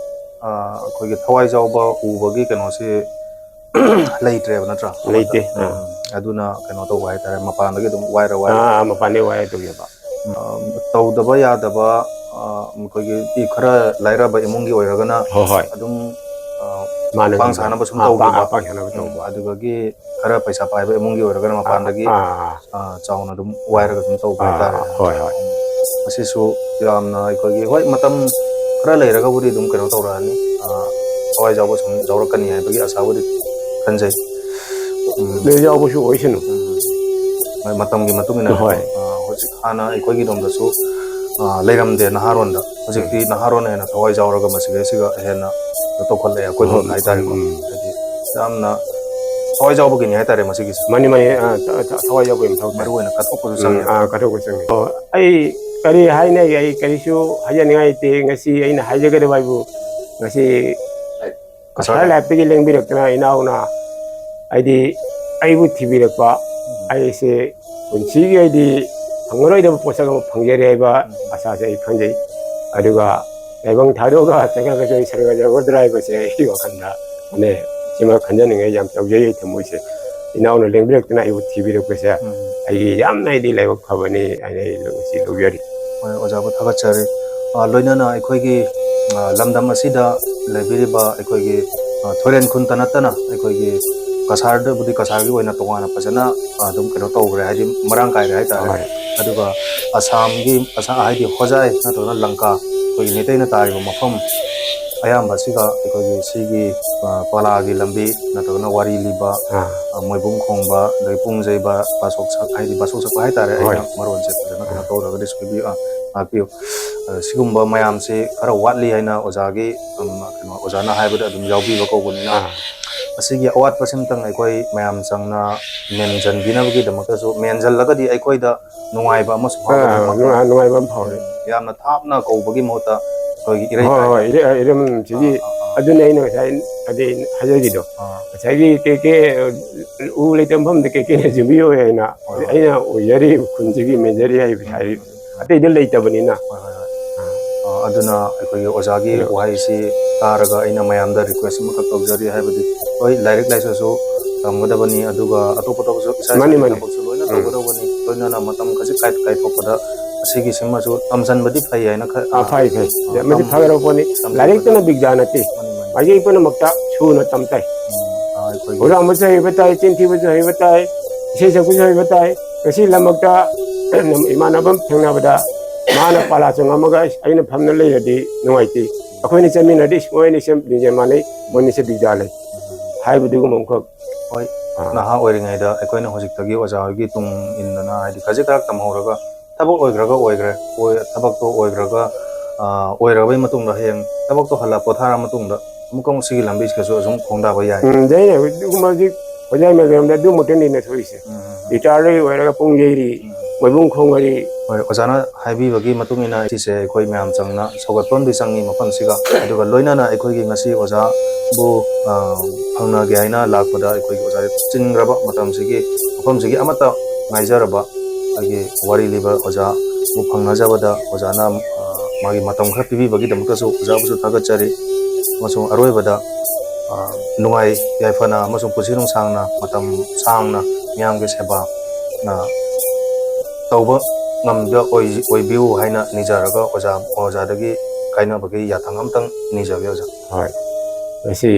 ꯑ, ꯑꯩꯈꯣꯏꯒꯤ ꯊꯋꯥꯏ ꯌꯥꯎꯕ ꯎꯕꯒꯤ ꯀꯩꯅꯣꯁꯤ ꯂꯩꯇ꯭ꯔꯦꯕ, ꯅꯠꯇ꯭ꯔꯥ? ꯂꯩꯇꯦ, ꯑꯥ꯫ ꯎꯝ, ꯑꯗꯨꯅ ꯀꯩꯅꯣ ꯇꯧꯕ ꯍꯥꯏꯇꯥꯔꯦ, ꯃꯄꯥꯟꯗꯒꯤ ꯑꯗꯨꯝ ꯋꯥꯏꯔ ꯋꯥꯏꯔ꯫ ꯑꯥ, ꯑꯥ, ꯃꯄꯥꯟꯗꯒꯤ ꯋꯥꯏꯔ ꯇꯧꯖꯕ꯫ ꯑ, ꯇꯧꯗꯕ ꯌꯥꯗꯕ, ꯑ, ꯑꯩꯈꯣꯏꯒꯤ ꯈꯔ ꯂꯥꯏꯔꯕ ꯏꯃꯨꯡꯒꯤ ꯑꯣꯏꯔꯒꯅ ꯍꯣꯏ, ꯍꯣꯏ꯫ ꯑꯗꯨꯝ, ꯑ, ꯃꯥꯅ ꯄꯥꯡ ꯉꯝꯕ꯫ ꯁꯥꯅꯕ ꯁꯨꯝ ꯑꯥ, ꯇꯧꯕꯤꯕ꯫ ꯄꯥꯡ, ꯄꯥꯡ ꯁꯥꯅꯕ ꯎꯝ, ꯇꯧꯕ꯫ ꯑꯗꯨꯗꯒꯤ ꯈꯔ ꯄꯩꯁꯥ ꯄꯥꯏꯕ ꯏꯃꯨꯡꯒꯤ ꯑꯣꯏꯔꯒꯅ ꯑꯥ, ꯃꯄꯥꯟꯗꯒꯤ, ꯑꯥ, ꯑꯥ꯫ ꯑ, ꯆꯥꯎꯅ ꯑꯗꯨꯝ ꯋꯥꯏꯔꯒ ꯑꯗꯨꯝ ꯇꯧꯕ ꯑꯥ, ꯍꯥꯏꯇꯥꯔꯦ꯫ ꯍꯣꯏ, ꯍꯣꯏ꯫ ꯎꯝ, ꯑꯁꯤꯁꯨ ꯌꯥꯝꯅ ꯑꯩꯈꯣꯏꯒꯤ, ꯍꯣꯏ, ꯃꯇꯝ ꯈꯔ ꯂꯩꯔꯒꯕꯨꯗꯤ ꯑꯗꯨꯝ ꯀꯩꯅꯣ ꯇꯧꯔꯛꯑꯅꯤ, ꯑ, ꯊꯋꯥꯏ ꯌꯥꯎꯕ ꯁꯨꯝ ꯌꯥꯎꯔꯛꯀꯅꯤ ꯍꯥꯏꯕꯒꯤ ꯑꯁꯥꯕꯨꯗꯤ ꯈꯟꯖꯩ꯫ ꯎꯝ꯫ ꯂꯣꯏ ꯌꯥꯎꯕꯁꯨ ꯑꯣꯏꯁꯅꯨ꯫ ꯎꯝ꯫ ꯍꯣꯏ, ꯃꯇꯝꯒꯤ ꯃꯇꯨꯡ ꯏꯟꯅ ꯍꯣꯏ꯫ ꯑ, ꯍꯧꯖꯤꯛ ꯍꯥꯟꯅ ꯑꯩꯈꯣꯏꯒꯤꯔꯣꯝꯗꯁꯨ, ꯑ, ꯂꯩꯔꯝꯗꯦ ꯅꯍꯥꯔꯣꯟꯗ꯫ ꯍꯧꯖꯤꯛꯇꯤ ꯎꯝ꯫ ꯅꯍꯥꯔꯣꯟꯅ ꯍꯦꯟꯅ ꯊꯋꯥꯏ ꯌꯥꯎꯔꯒ ꯃꯁꯤꯗꯩꯁꯤꯒ ꯍꯦꯟꯅ ꯀꯩꯅꯣ ꯇꯧꯈꯠꯂꯛꯑꯦ ꯑꯩꯈꯣꯏ ꯍꯣꯏ, ꯂꯣꯝꯗ ꯍꯥꯏꯇꯥꯔꯦꯀꯣ꯫ ꯎꯝ꯫ ꯍꯥꯏꯗꯤ ꯌꯥꯝꯅ ꯊꯋꯥꯏ ꯌꯥꯎꯕꯒꯤꯅꯤ ꯍꯥꯏꯇꯥꯔꯦ ꯃꯁꯤꯒꯤꯁꯦ꯫ ꯃꯥꯅꯤ, ꯃꯥꯅꯤ, ꯑ, ꯊ-, ꯊ-, ꯊꯋꯥꯏ ꯌꯥꯎꯕꯒꯤ ꯃꯊꯧ ꯇꯥꯏ꯫ ꯃꯔꯨ ꯑꯣꯏꯅ ꯀꯠꯊꯣꯛꯄꯁꯨ ꯎꯝ, ꯆꯪꯉꯦ꯫ ꯑ, ꯀꯠꯊꯣꯛꯄ ꯆꯪꯉꯦ꯫ ꯑꯣ, ꯑꯩ ꯀꯔꯤ ꯍꯥꯏꯅꯤ? ꯑꯩ ꯀꯔꯤꯁꯨ ꯍꯥꯏꯖꯅꯤꯡꯉꯥꯏ ꯂꯩꯇꯦ꯫ ꯉꯁꯤ ꯑꯩꯅ ꯍꯥꯏꯖꯒꯗꯕ ꯍꯥꯏꯕꯨ, ꯉꯁꯤ ꯀꯁꯥꯔ ꯀꯁꯥꯔ ꯂꯥꯏꯐꯇꯒꯤ ꯂꯦꯡꯕꯤꯔꯛꯇꯅ ꯏꯅꯥꯎꯅ, ꯍꯥꯏꯗꯤ, ꯑꯩꯕꯨ ꯊꯤꯕꯤꯔꯛꯄ, ꯑꯩꯁꯦ ꯄꯨꯟꯁꯤꯒꯤ ꯑꯩꯗꯤ ꯐꯪꯉꯔꯣꯏꯗꯕ ꯄꯣꯠꯁꯛ ꯑꯃ ꯐꯪꯖꯔꯦ ꯍꯥꯏꯕ ꯑꯁꯥꯁꯦ ꯑꯩ ꯈꯟꯖꯩ꯫ ꯑꯗꯨꯒ ꯇꯥꯏꯕꯪ ꯊꯥꯗꯣꯛꯑꯒ ꯆꯠꯈ꯭ꯔꯒꯁꯨ ꯑꯩ ꯁꯔꯒ ꯌꯧꯒꯗ꯭ꯔꯥ ꯍꯥꯏꯕꯁꯦ ꯑꯩꯒꯤ ꯋꯥꯈꯜꯗ ꯃꯅꯦ, ꯁꯤꯃ ꯈꯟꯖꯅꯤꯡꯉꯥꯏ ꯌꯥꯝ ꯇꯧꯖꯩ ꯑꯩ ꯊꯃꯣꯏꯁꯦ꯫ ꯏꯅꯥꯎꯅ ꯂꯦꯡꯕꯤꯔꯛꯇꯅ ꯑꯩꯕꯨ ꯊꯤꯕꯤꯔꯛꯄꯁꯦ ꯎꯝ꯫ ꯑꯩꯒꯤ ꯌꯥꯝꯅ ꯑꯩꯗꯤ ꯂꯥꯏꯕꯛ ꯐꯕꯅꯤ ꯍꯥꯏꯅ ꯑꯩ ꯉꯁꯤ ꯂꯧꯖꯔꯤ꯫ ꯍꯣꯏ, ꯑꯣꯖꯥꯕꯨ ꯊꯥꯒꯠꯆꯔꯤ꯫ ꯑ, ꯂꯣꯏꯅꯅ ꯑꯩꯈꯣꯏꯒꯤ, ꯑ, ꯂꯝꯗꯝ ꯑꯁꯤꯗ ꯂꯩꯕꯤꯔꯤꯕ ꯑꯩꯈꯣꯏꯒꯤ, ꯑ, ꯊꯣꯏꯔꯦꯟ ꯈꯨꯟꯇ ꯅꯠꯇꯅ ꯑꯩꯈꯣꯏꯒꯤ ꯀꯁꯥꯔꯗꯕꯨꯗꯤ ꯀꯁꯥꯔꯒꯤ ꯑꯣꯏꯅ ꯇꯣꯉꯥꯟꯅ ꯐꯖꯅ, ꯑ, ꯑꯗꯨꯝ ꯀꯩꯅꯣ ꯇꯧꯈ꯭ꯔꯦ, ꯍꯥꯏꯗꯤ ꯃꯔꯥꯡ ꯀꯥꯏꯔꯦ ꯍꯥꯏꯇꯥꯔꯦ꯫ ꯍꯣꯏ꯫ ꯑꯗꯨꯒ ꯑꯁꯥꯝꯒꯤ, ꯑꯁꯥ-, ꯍꯥꯏꯗꯤ ꯍꯣꯖꯥꯏ ꯅꯠꯇ꯭ꯔꯒꯅ ꯂꯪꯀꯥ, ꯑꯩꯈꯣꯏꯒꯤ ꯃꯩꯇꯩꯅ ꯇꯥꯔꯤꯕ ꯃꯐꯝ ꯑꯌꯥꯝꯕ ꯑꯁꯤꯒ ꯑꯩꯈꯣꯏꯒꯤ ꯁꯤꯒꯤ, ꯑ, ꯄꯂꯥꯒꯤ ꯂꯝꯕꯤ ꯅꯠꯇ꯭ꯔꯒꯅ ꯋꯥꯔꯤ ꯂꯤꯕ, ꯑꯥ꯫ ꯑ, ꯃꯣꯏꯕꯨꯡ ꯈꯣꯡꯕ, ꯑꯗꯒꯤ ꯄꯨꯡ ꯆꯩꯕ, ꯄꯥꯁꯣꯛ ꯁꯛ-, ꯍꯥꯏꯗꯤ ꯄꯥꯁꯣꯛ ꯁꯛꯄ ꯍꯥꯏꯇꯥꯔꯦ꯫ ꯍꯣꯏ꯫ ꯑꯩꯅ ꯃꯔꯣꯟꯁꯦ ꯐꯖꯅ ꯀꯩꯅꯣ ꯑꯥ꯫ ꯇꯧꯗ꯭ꯔꯒꯗꯤ ꯁꯣꯏꯕꯤꯌꯨ, ꯑ, ꯉꯥꯛꯄꯤꯌꯨ꯫ ꯑ, ꯁꯤꯒꯨꯝꯕ ꯃꯌꯥꯝꯁꯤ ꯈꯔ ꯋꯥꯠꯂꯤ ꯍꯥꯏꯅ ꯑꯣꯖꯥꯒꯤ, ꯎꯝ, ꯀꯩꯅꯣ, ꯑꯣꯖꯥꯅ ꯍꯥꯏꯕꯗ ꯑꯗꯨꯝ ꯌꯥꯎꯕꯤꯕ ꯀꯧꯕꯅꯤꯅ, ꯑꯥ꯫ ꯑꯁꯤꯒꯤ ꯑꯋꯥꯠꯄꯁꯤꯃꯇꯪ ꯑꯩꯈꯣꯏ ꯃꯌꯥꯝ ꯆꯪꯅ ꯃꯦꯟꯁꯤꯟꯕꯤꯅꯕꯒꯤꯗꯃꯛꯇꯁꯨ, ꯃꯦꯟꯁꯤꯜꯂꯒꯗꯤ ꯑꯩꯈꯣꯏꯗ ꯅꯨꯡꯉꯥꯏꯕ ꯑꯃꯁꯨ ꯐꯥꯎꯕ ꯑꯥ, ꯀꯣ꯫ ꯅꯨꯡꯉꯥꯏ-, ꯅꯨꯡꯉꯥꯏꯕ ꯑꯃ ꯐꯥꯎꯔꯦ꯫ ꯎꯝ, ꯌꯥꯝꯅ ꯊꯥꯞꯅ ꯀꯧꯕꯒꯤ ꯃꯍꯨꯠꯇ ꯑꯩꯈꯣꯏꯒꯤ ꯏꯔꯩ ꯍꯣꯏ, ꯀꯥꯏꯅ ꯍꯣꯏ, ꯏꯔꯩ-, ꯏꯔꯝꯁꯤꯒꯤ ꯑꯥ, ꯑꯥ, ꯑꯥ꯫ ꯑꯗꯨꯅꯤ ꯑꯩꯅ ꯉꯁꯥꯏ ꯍꯥꯏꯗꯤ ꯍꯥꯏꯖꯔꯤꯗꯣ꯫ ꯑꯥ꯫ ꯉꯁꯥꯏꯒꯤ ꯀꯦ ꯀꯦ ꯎ ꯂꯩꯇꯕ ꯃꯐꯝꯗ ꯀꯦ ꯀꯦꯅ ꯌꯨꯝꯕꯤ ꯑꯣꯏ ꯍꯥꯏꯅ ꯍꯣꯏ, ꯍꯣꯏ꯫ ꯑꯩꯅ ꯑꯣꯏꯖꯔꯤ ꯈꯨꯟꯁꯤꯒꯤ ꯃꯦꯟꯖꯔꯤ ꯍꯥꯏꯕ ꯍꯥꯏꯔꯤ꯫ ꯑꯇꯩꯗ ꯂꯩꯇꯕꯅꯤꯅ꯫ ꯍꯣꯏ, ꯍꯣꯏ, ꯍꯣꯏ꯫ ꯑꯥ, ꯑꯗꯨꯅ ꯑꯩꯈꯣꯏꯒꯤ ꯑꯣꯖꯥꯒꯤ ꯑꯗꯣ ꯋꯥꯍꯩꯁꯤ ꯇꯥꯔꯒ ꯑꯩꯅ ꯃꯌꯥꯝꯗ ꯔꯤꯀ꯭ꯋꯦꯁ ꯑꯃꯈꯛ ꯇꯧꯖꯔꯤ꯫ ꯍꯥꯏꯕꯗꯤ ꯍꯣꯏ, ꯂꯥꯏꯔꯤꯛ ꯂꯥꯏꯁꯨꯁꯨ ꯇꯝꯒꯗꯕꯅꯤ, ꯑꯗꯨꯒ ꯑꯇꯣꯞ ꯑꯇꯣꯞꯄꯁꯨ ꯏꯁꯥ ꯃꯥꯅꯤ, ꯏꯁꯥꯒꯤ ꯃꯥꯅꯤ꯫ ꯊꯕꯛꯁꯨ ꯂꯣꯏꯅ ꯎꯝ꯫ ꯇꯧꯒꯗꯧꯕꯅꯤ꯫ ꯂꯣꯏꯅꯅ ꯃꯇꯝ ꯈꯖꯤꯛ ꯀꯥꯏ-, ꯀꯥꯏꯊꯣꯛꯄꯗ ꯑꯁꯤꯒꯤꯁꯤꯃꯁꯨ ꯇꯝꯁꯤꯟꯕꯗꯤ ꯐꯩ ꯍꯥꯏꯅ ꯈ-, ꯑꯥ, ꯐꯩ, ꯐꯩ꯫ ꯑꯥ, ꯃꯁꯤ ꯇꯝ-, ꯐꯒꯗꯕ ꯄꯣꯠꯅꯤ꯫ ꯇꯝꯁꯤꯟꯕꯗ ꯂꯥꯏꯔꯤꯛꯇꯅ ꯕꯤꯒ꯭ꯌꯥꯟ ꯅꯠꯇꯦ꯫ ꯃꯥꯅꯤ, ꯃꯥꯅꯤ꯫ ꯃꯥꯏꯀꯩ ꯄꯨꯝꯅꯃꯛꯇ ꯁꯨꯅ ꯇꯝ ꯇꯥꯏ꯫ ꯎꯝ, ꯑꯥ, ꯑꯩꯈꯣꯏꯒꯤ ꯍꯨꯔꯥꯟꯕꯁꯨ ꯍꯩꯕ ꯇꯥꯏ, ꯆꯤꯟ ꯊꯤꯕꯁꯨ ꯍꯩꯕ ꯇꯥꯏ, ꯏꯁꯩ ꯁꯛꯄꯁꯨ ꯍꯩꯕ ꯇꯥꯏ꯫ ꯉꯁꯤ ꯂꯝꯃꯛꯇ ꯏꯃꯥꯟꯅꯕ ꯑꯃ ꯊꯦꯡꯅꯕꯗ ꯃꯥꯅ ꯄꯥꯂꯥ ꯆꯪꯉꯝꯃꯒ, "ꯑꯩꯁ, ꯑꯩꯅ ꯐꯝꯅ ꯂꯩꯔꯗꯤ ꯅꯨꯡꯉꯥꯏꯇꯦ꯫ ꯑꯩꯈꯣꯏꯅ ꯆꯠꯃꯤꯟꯅꯔꯗꯤ, ꯏꯁ, ꯃꯣꯏ ꯑꯅꯤꯁꯦ ꯂꯤꯡꯖꯦꯜ ꯃꯥꯟꯅꯩ, ꯃꯣꯏ ꯑꯅꯤꯁꯦ ꯕꯤꯒ꯭ꯌꯥꯟ ꯂꯩ꯫ ꯍꯥꯏꯕꯗꯨꯒꯨꯝꯕ ꯑꯃꯈꯛ꯫ ꯍꯣꯏ, ꯅꯍꯥ ꯑꯣꯏꯔꯤꯉꯩꯗ ꯑꯩꯈꯣꯏꯅ ꯍꯧꯖꯤꯛꯇꯒꯤ ꯑꯣꯖꯥ ꯍꯣꯏꯒꯤ ꯇꯨꯡ ꯏꯟꯗꯅ, ꯍꯥꯏꯗꯤ ꯈꯖꯤꯛ ꯈꯔ ꯇꯝꯍꯧꯔꯒ, ꯊꯕꯛ ꯑꯣꯏꯈ꯭ꯔꯒ ꯑꯣꯏꯈ꯭ꯔꯦ, ꯑꯣꯏ- ꯊꯕꯛꯇꯣ ꯑꯣꯏꯈ꯭ꯔꯒ, ꯑ, ꯑꯣꯏꯔꯕꯩ ꯃꯇꯨꯡꯗ, ꯍꯌꯦꯡ ꯊꯕꯛꯇꯣ ꯍꯜꯂ ꯄꯣꯊꯥꯔ ꯃꯇꯨꯡꯗ ꯑꯃꯨꯛꯀ ꯑꯃꯨꯛ ꯁꯤꯒꯤ ꯂꯝꯕꯤꯁꯤꯗꯁꯨ ꯑꯁꯨꯝ ꯈꯣꯡꯗꯥꯕ ꯌꯥꯏ꯫ ꯎꯝ, ꯑꯗꯩ ꯑꯗꯨꯒꯨꯝꯕ ꯍꯧꯖꯤꯛ ꯑꯣꯖꯥ ꯃꯌꯥꯝꯗ ꯑꯗꯨꯃꯛꯇꯅꯤꯅ ꯊꯣꯛꯏꯁꯦ꯫ ꯎꯝ, ꯎꯝ, ꯎꯝ꯫ ꯔꯤꯇꯥꯌꯔ ꯑꯣꯏꯔꯒ ꯄꯨꯡ ꯌꯩꯔꯤ, ꯃꯣꯏꯕꯨꯡ ꯈꯣꯡꯉꯔꯤ꯫ ꯍꯣꯏ, ꯑꯣꯖꯥꯅ ꯍꯥꯏꯕꯤꯕꯒꯤ ꯃꯇꯨꯡ ꯏꯟꯅ ꯁꯤꯁꯦ ꯑꯩꯈꯣꯏ ꯃꯌꯥꯝ ꯆꯪꯅ ꯁꯧꯒꯠꯄ ꯑꯃꯗꯤ ꯆꯪꯉꯤ ꯃꯐꯝꯁꯤꯒ꯫ ꯑꯗꯨꯒ ꯂꯣꯏꯅꯅ ꯑꯩꯈꯣꯏꯒꯤ ꯉꯁꯤ ꯑꯣꯖꯥꯕꯨ, ꯑ, ꯐꯪꯅꯒꯦ ꯍꯥꯏꯅ ꯂꯥꯛꯄꯗ ꯑꯩꯈꯣꯏꯒꯤ ꯑꯣꯖꯥ ꯆꯤꯟꯈ꯭ꯔꯕ ꯃꯇꯝꯁꯤꯒꯤ ꯃꯐꯝꯁꯤꯒꯤ ꯑꯃꯠꯇ ꯉꯥꯏꯖꯔꯕ ꯑꯩꯒꯤ ꯋꯥꯔꯤ ꯂꯤꯕ ꯑꯣꯖꯥꯕꯨ ꯐꯪꯅꯖꯕꯗ ꯑꯣꯖꯥꯅ, ꯑ, ꯃꯥꯒꯤ ꯃꯇꯝ ꯈꯔ ꯄꯤꯕꯤꯕꯒꯤꯗꯃꯛꯇꯁꯨ ꯑꯣꯖꯥꯕꯨꯁꯨ ꯊꯥꯒꯠꯆꯔꯤ꯫ ꯑꯃꯁꯨꯡ ꯑꯔꯣꯏꯕꯗ, ꯑ, ꯅꯨꯡꯉꯥꯏ ꯌꯥꯏꯐꯅ ꯑꯃꯁꯨꯡ ꯄꯨꯟꯁꯤ ꯅꯨꯡꯁꯥꯡꯅ ꯃꯇꯝ ꯁꯥꯡꯅ ꯃꯤꯌꯥꯝꯒꯤ ꯁꯦꯕꯥ, ꯑ, ꯇꯧꯕ ꯉꯝꯕ ꯑꯣꯏ-, ꯑꯣꯏꯕꯤꯌꯨ ꯍꯥꯏꯅ ꯅꯤꯖꯔꯒ ꯑꯣꯖꯥ, ꯑꯣꯖꯥꯗꯒꯤ ꯀꯥꯏꯅꯕꯒꯤ ꯌꯥꯊꯪ ꯑꯝꯇꯪ ꯅꯤꯖꯒꯦ ꯑꯣꯖꯥ꯫ ꯍꯣꯏ, ꯃꯁꯤ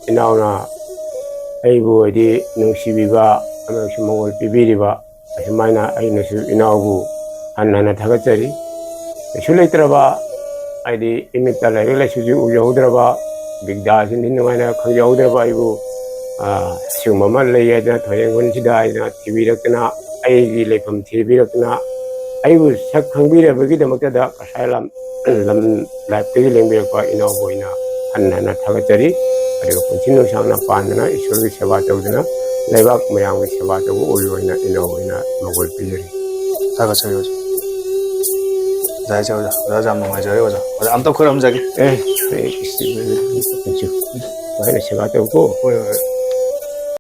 ꯏꯅꯥꯎꯅ ꯑꯩꯕꯨ ꯍꯥꯏꯗꯤ ꯅꯨꯡꯁꯤꯕꯤꯕ ꯑꯃꯁꯨꯡ ꯃꯉꯣꯟ ꯄꯤꯕꯤꯔꯤꯕ ꯑꯁꯨꯃꯥꯏꯅ ꯑꯩꯅꯁꯨ ꯏꯅꯥꯎꯕꯨ ꯍꯟꯅ ꯍꯟꯅ ꯊꯥꯒꯠꯆꯔꯤ꯫ ꯀꯩꯁꯨ ꯂꯩꯇ꯭ꯔꯕ, ꯍꯥꯏꯗꯤ ꯏꯃꯤꯠꯇ ꯂꯥꯏꯔꯤꯛ ꯂꯥꯏꯁꯨꯁꯨ ꯎꯖꯍꯧꯗ꯭ꯔꯕ, ꯕꯤꯗ꯭ꯌꯥꯁꯤꯡꯁꯤ ꯅꯨꯡꯉꯥꯏꯅ ꯈꯪꯖꯍꯧꯗ꯭ꯔꯕ ꯑꯩꯕꯨ, ꯑ, ꯑꯁꯤꯒꯨꯝꯕ ꯑꯃ ꯂꯩ ꯍꯥꯏꯗꯅ ꯊꯣꯏꯔꯦꯡꯈꯣꯟꯁꯤꯗ ꯍꯥꯏꯗꯅ ꯊꯤꯕꯤꯔꯛꯇꯅ, ꯑꯩꯒꯤ ꯂꯩꯐꯝ ꯊꯤꯕꯤꯔꯛꯇꯅ, ꯑꯩꯕꯨ ꯁꯛ ꯈꯪꯕꯤꯔꯕꯒꯤꯗꯃꯛꯇꯗ ꯉꯁꯥꯏ ꯂꯝ ꯂꯝ ꯂꯥꯏꯞꯇꯒꯤ ꯂꯦꯡꯕꯤꯔꯛꯄ ꯏꯅꯥꯎꯕꯨ ꯑꯩꯅ ꯍꯟꯅ ꯍꯟꯅ ꯊꯥꯒꯠꯆꯔꯤ꯫ ꯑꯗꯨꯒ ꯄꯨꯟꯁꯤ ꯅꯨꯡꯁꯥꯡꯅ ꯄꯥꯟꯗꯨꯅ ꯏꯁꯣꯔꯒꯤ ꯁꯦꯕꯥ ꯇꯧꯗꯨꯅ ꯂꯩꯕꯥꯛ ꯃꯌꯥꯝꯒꯤ ꯁꯦꯕꯥ ꯇꯧꯕ ꯑꯣꯏꯌꯨ ꯍꯥꯏꯅ ꯏꯅꯥꯎꯕꯨ ꯑꯩꯅ ꯃꯪꯒꯣꯜ ꯄꯤꯖꯔꯤ꯫ ꯊꯥꯒꯠꯆꯔꯤ ꯑꯣꯖꯥ꯫ ꯌꯥꯏ, ꯏꯆꯦ ꯑꯣꯖꯥ꯫ ꯑꯣꯖꯥ, ꯌꯥꯝ ꯅꯨꯡꯉꯥꯏꯖꯔꯦ ꯑꯣꯖꯥ꯫ ꯑꯣꯖꯥ, ꯑꯝꯇ ꯈꯨꯔꯨꯝꯖꯒꯦ꯫ ꯑꯦ, ꯑꯩ ꯏꯁ-, ꯏꯁ-, ꯏꯁ-, ꯏꯁ-, ꯁꯦꯕꯥ ꯇꯧꯀꯣ꯫ ꯍꯣꯏ, ꯍꯣꯏ꯫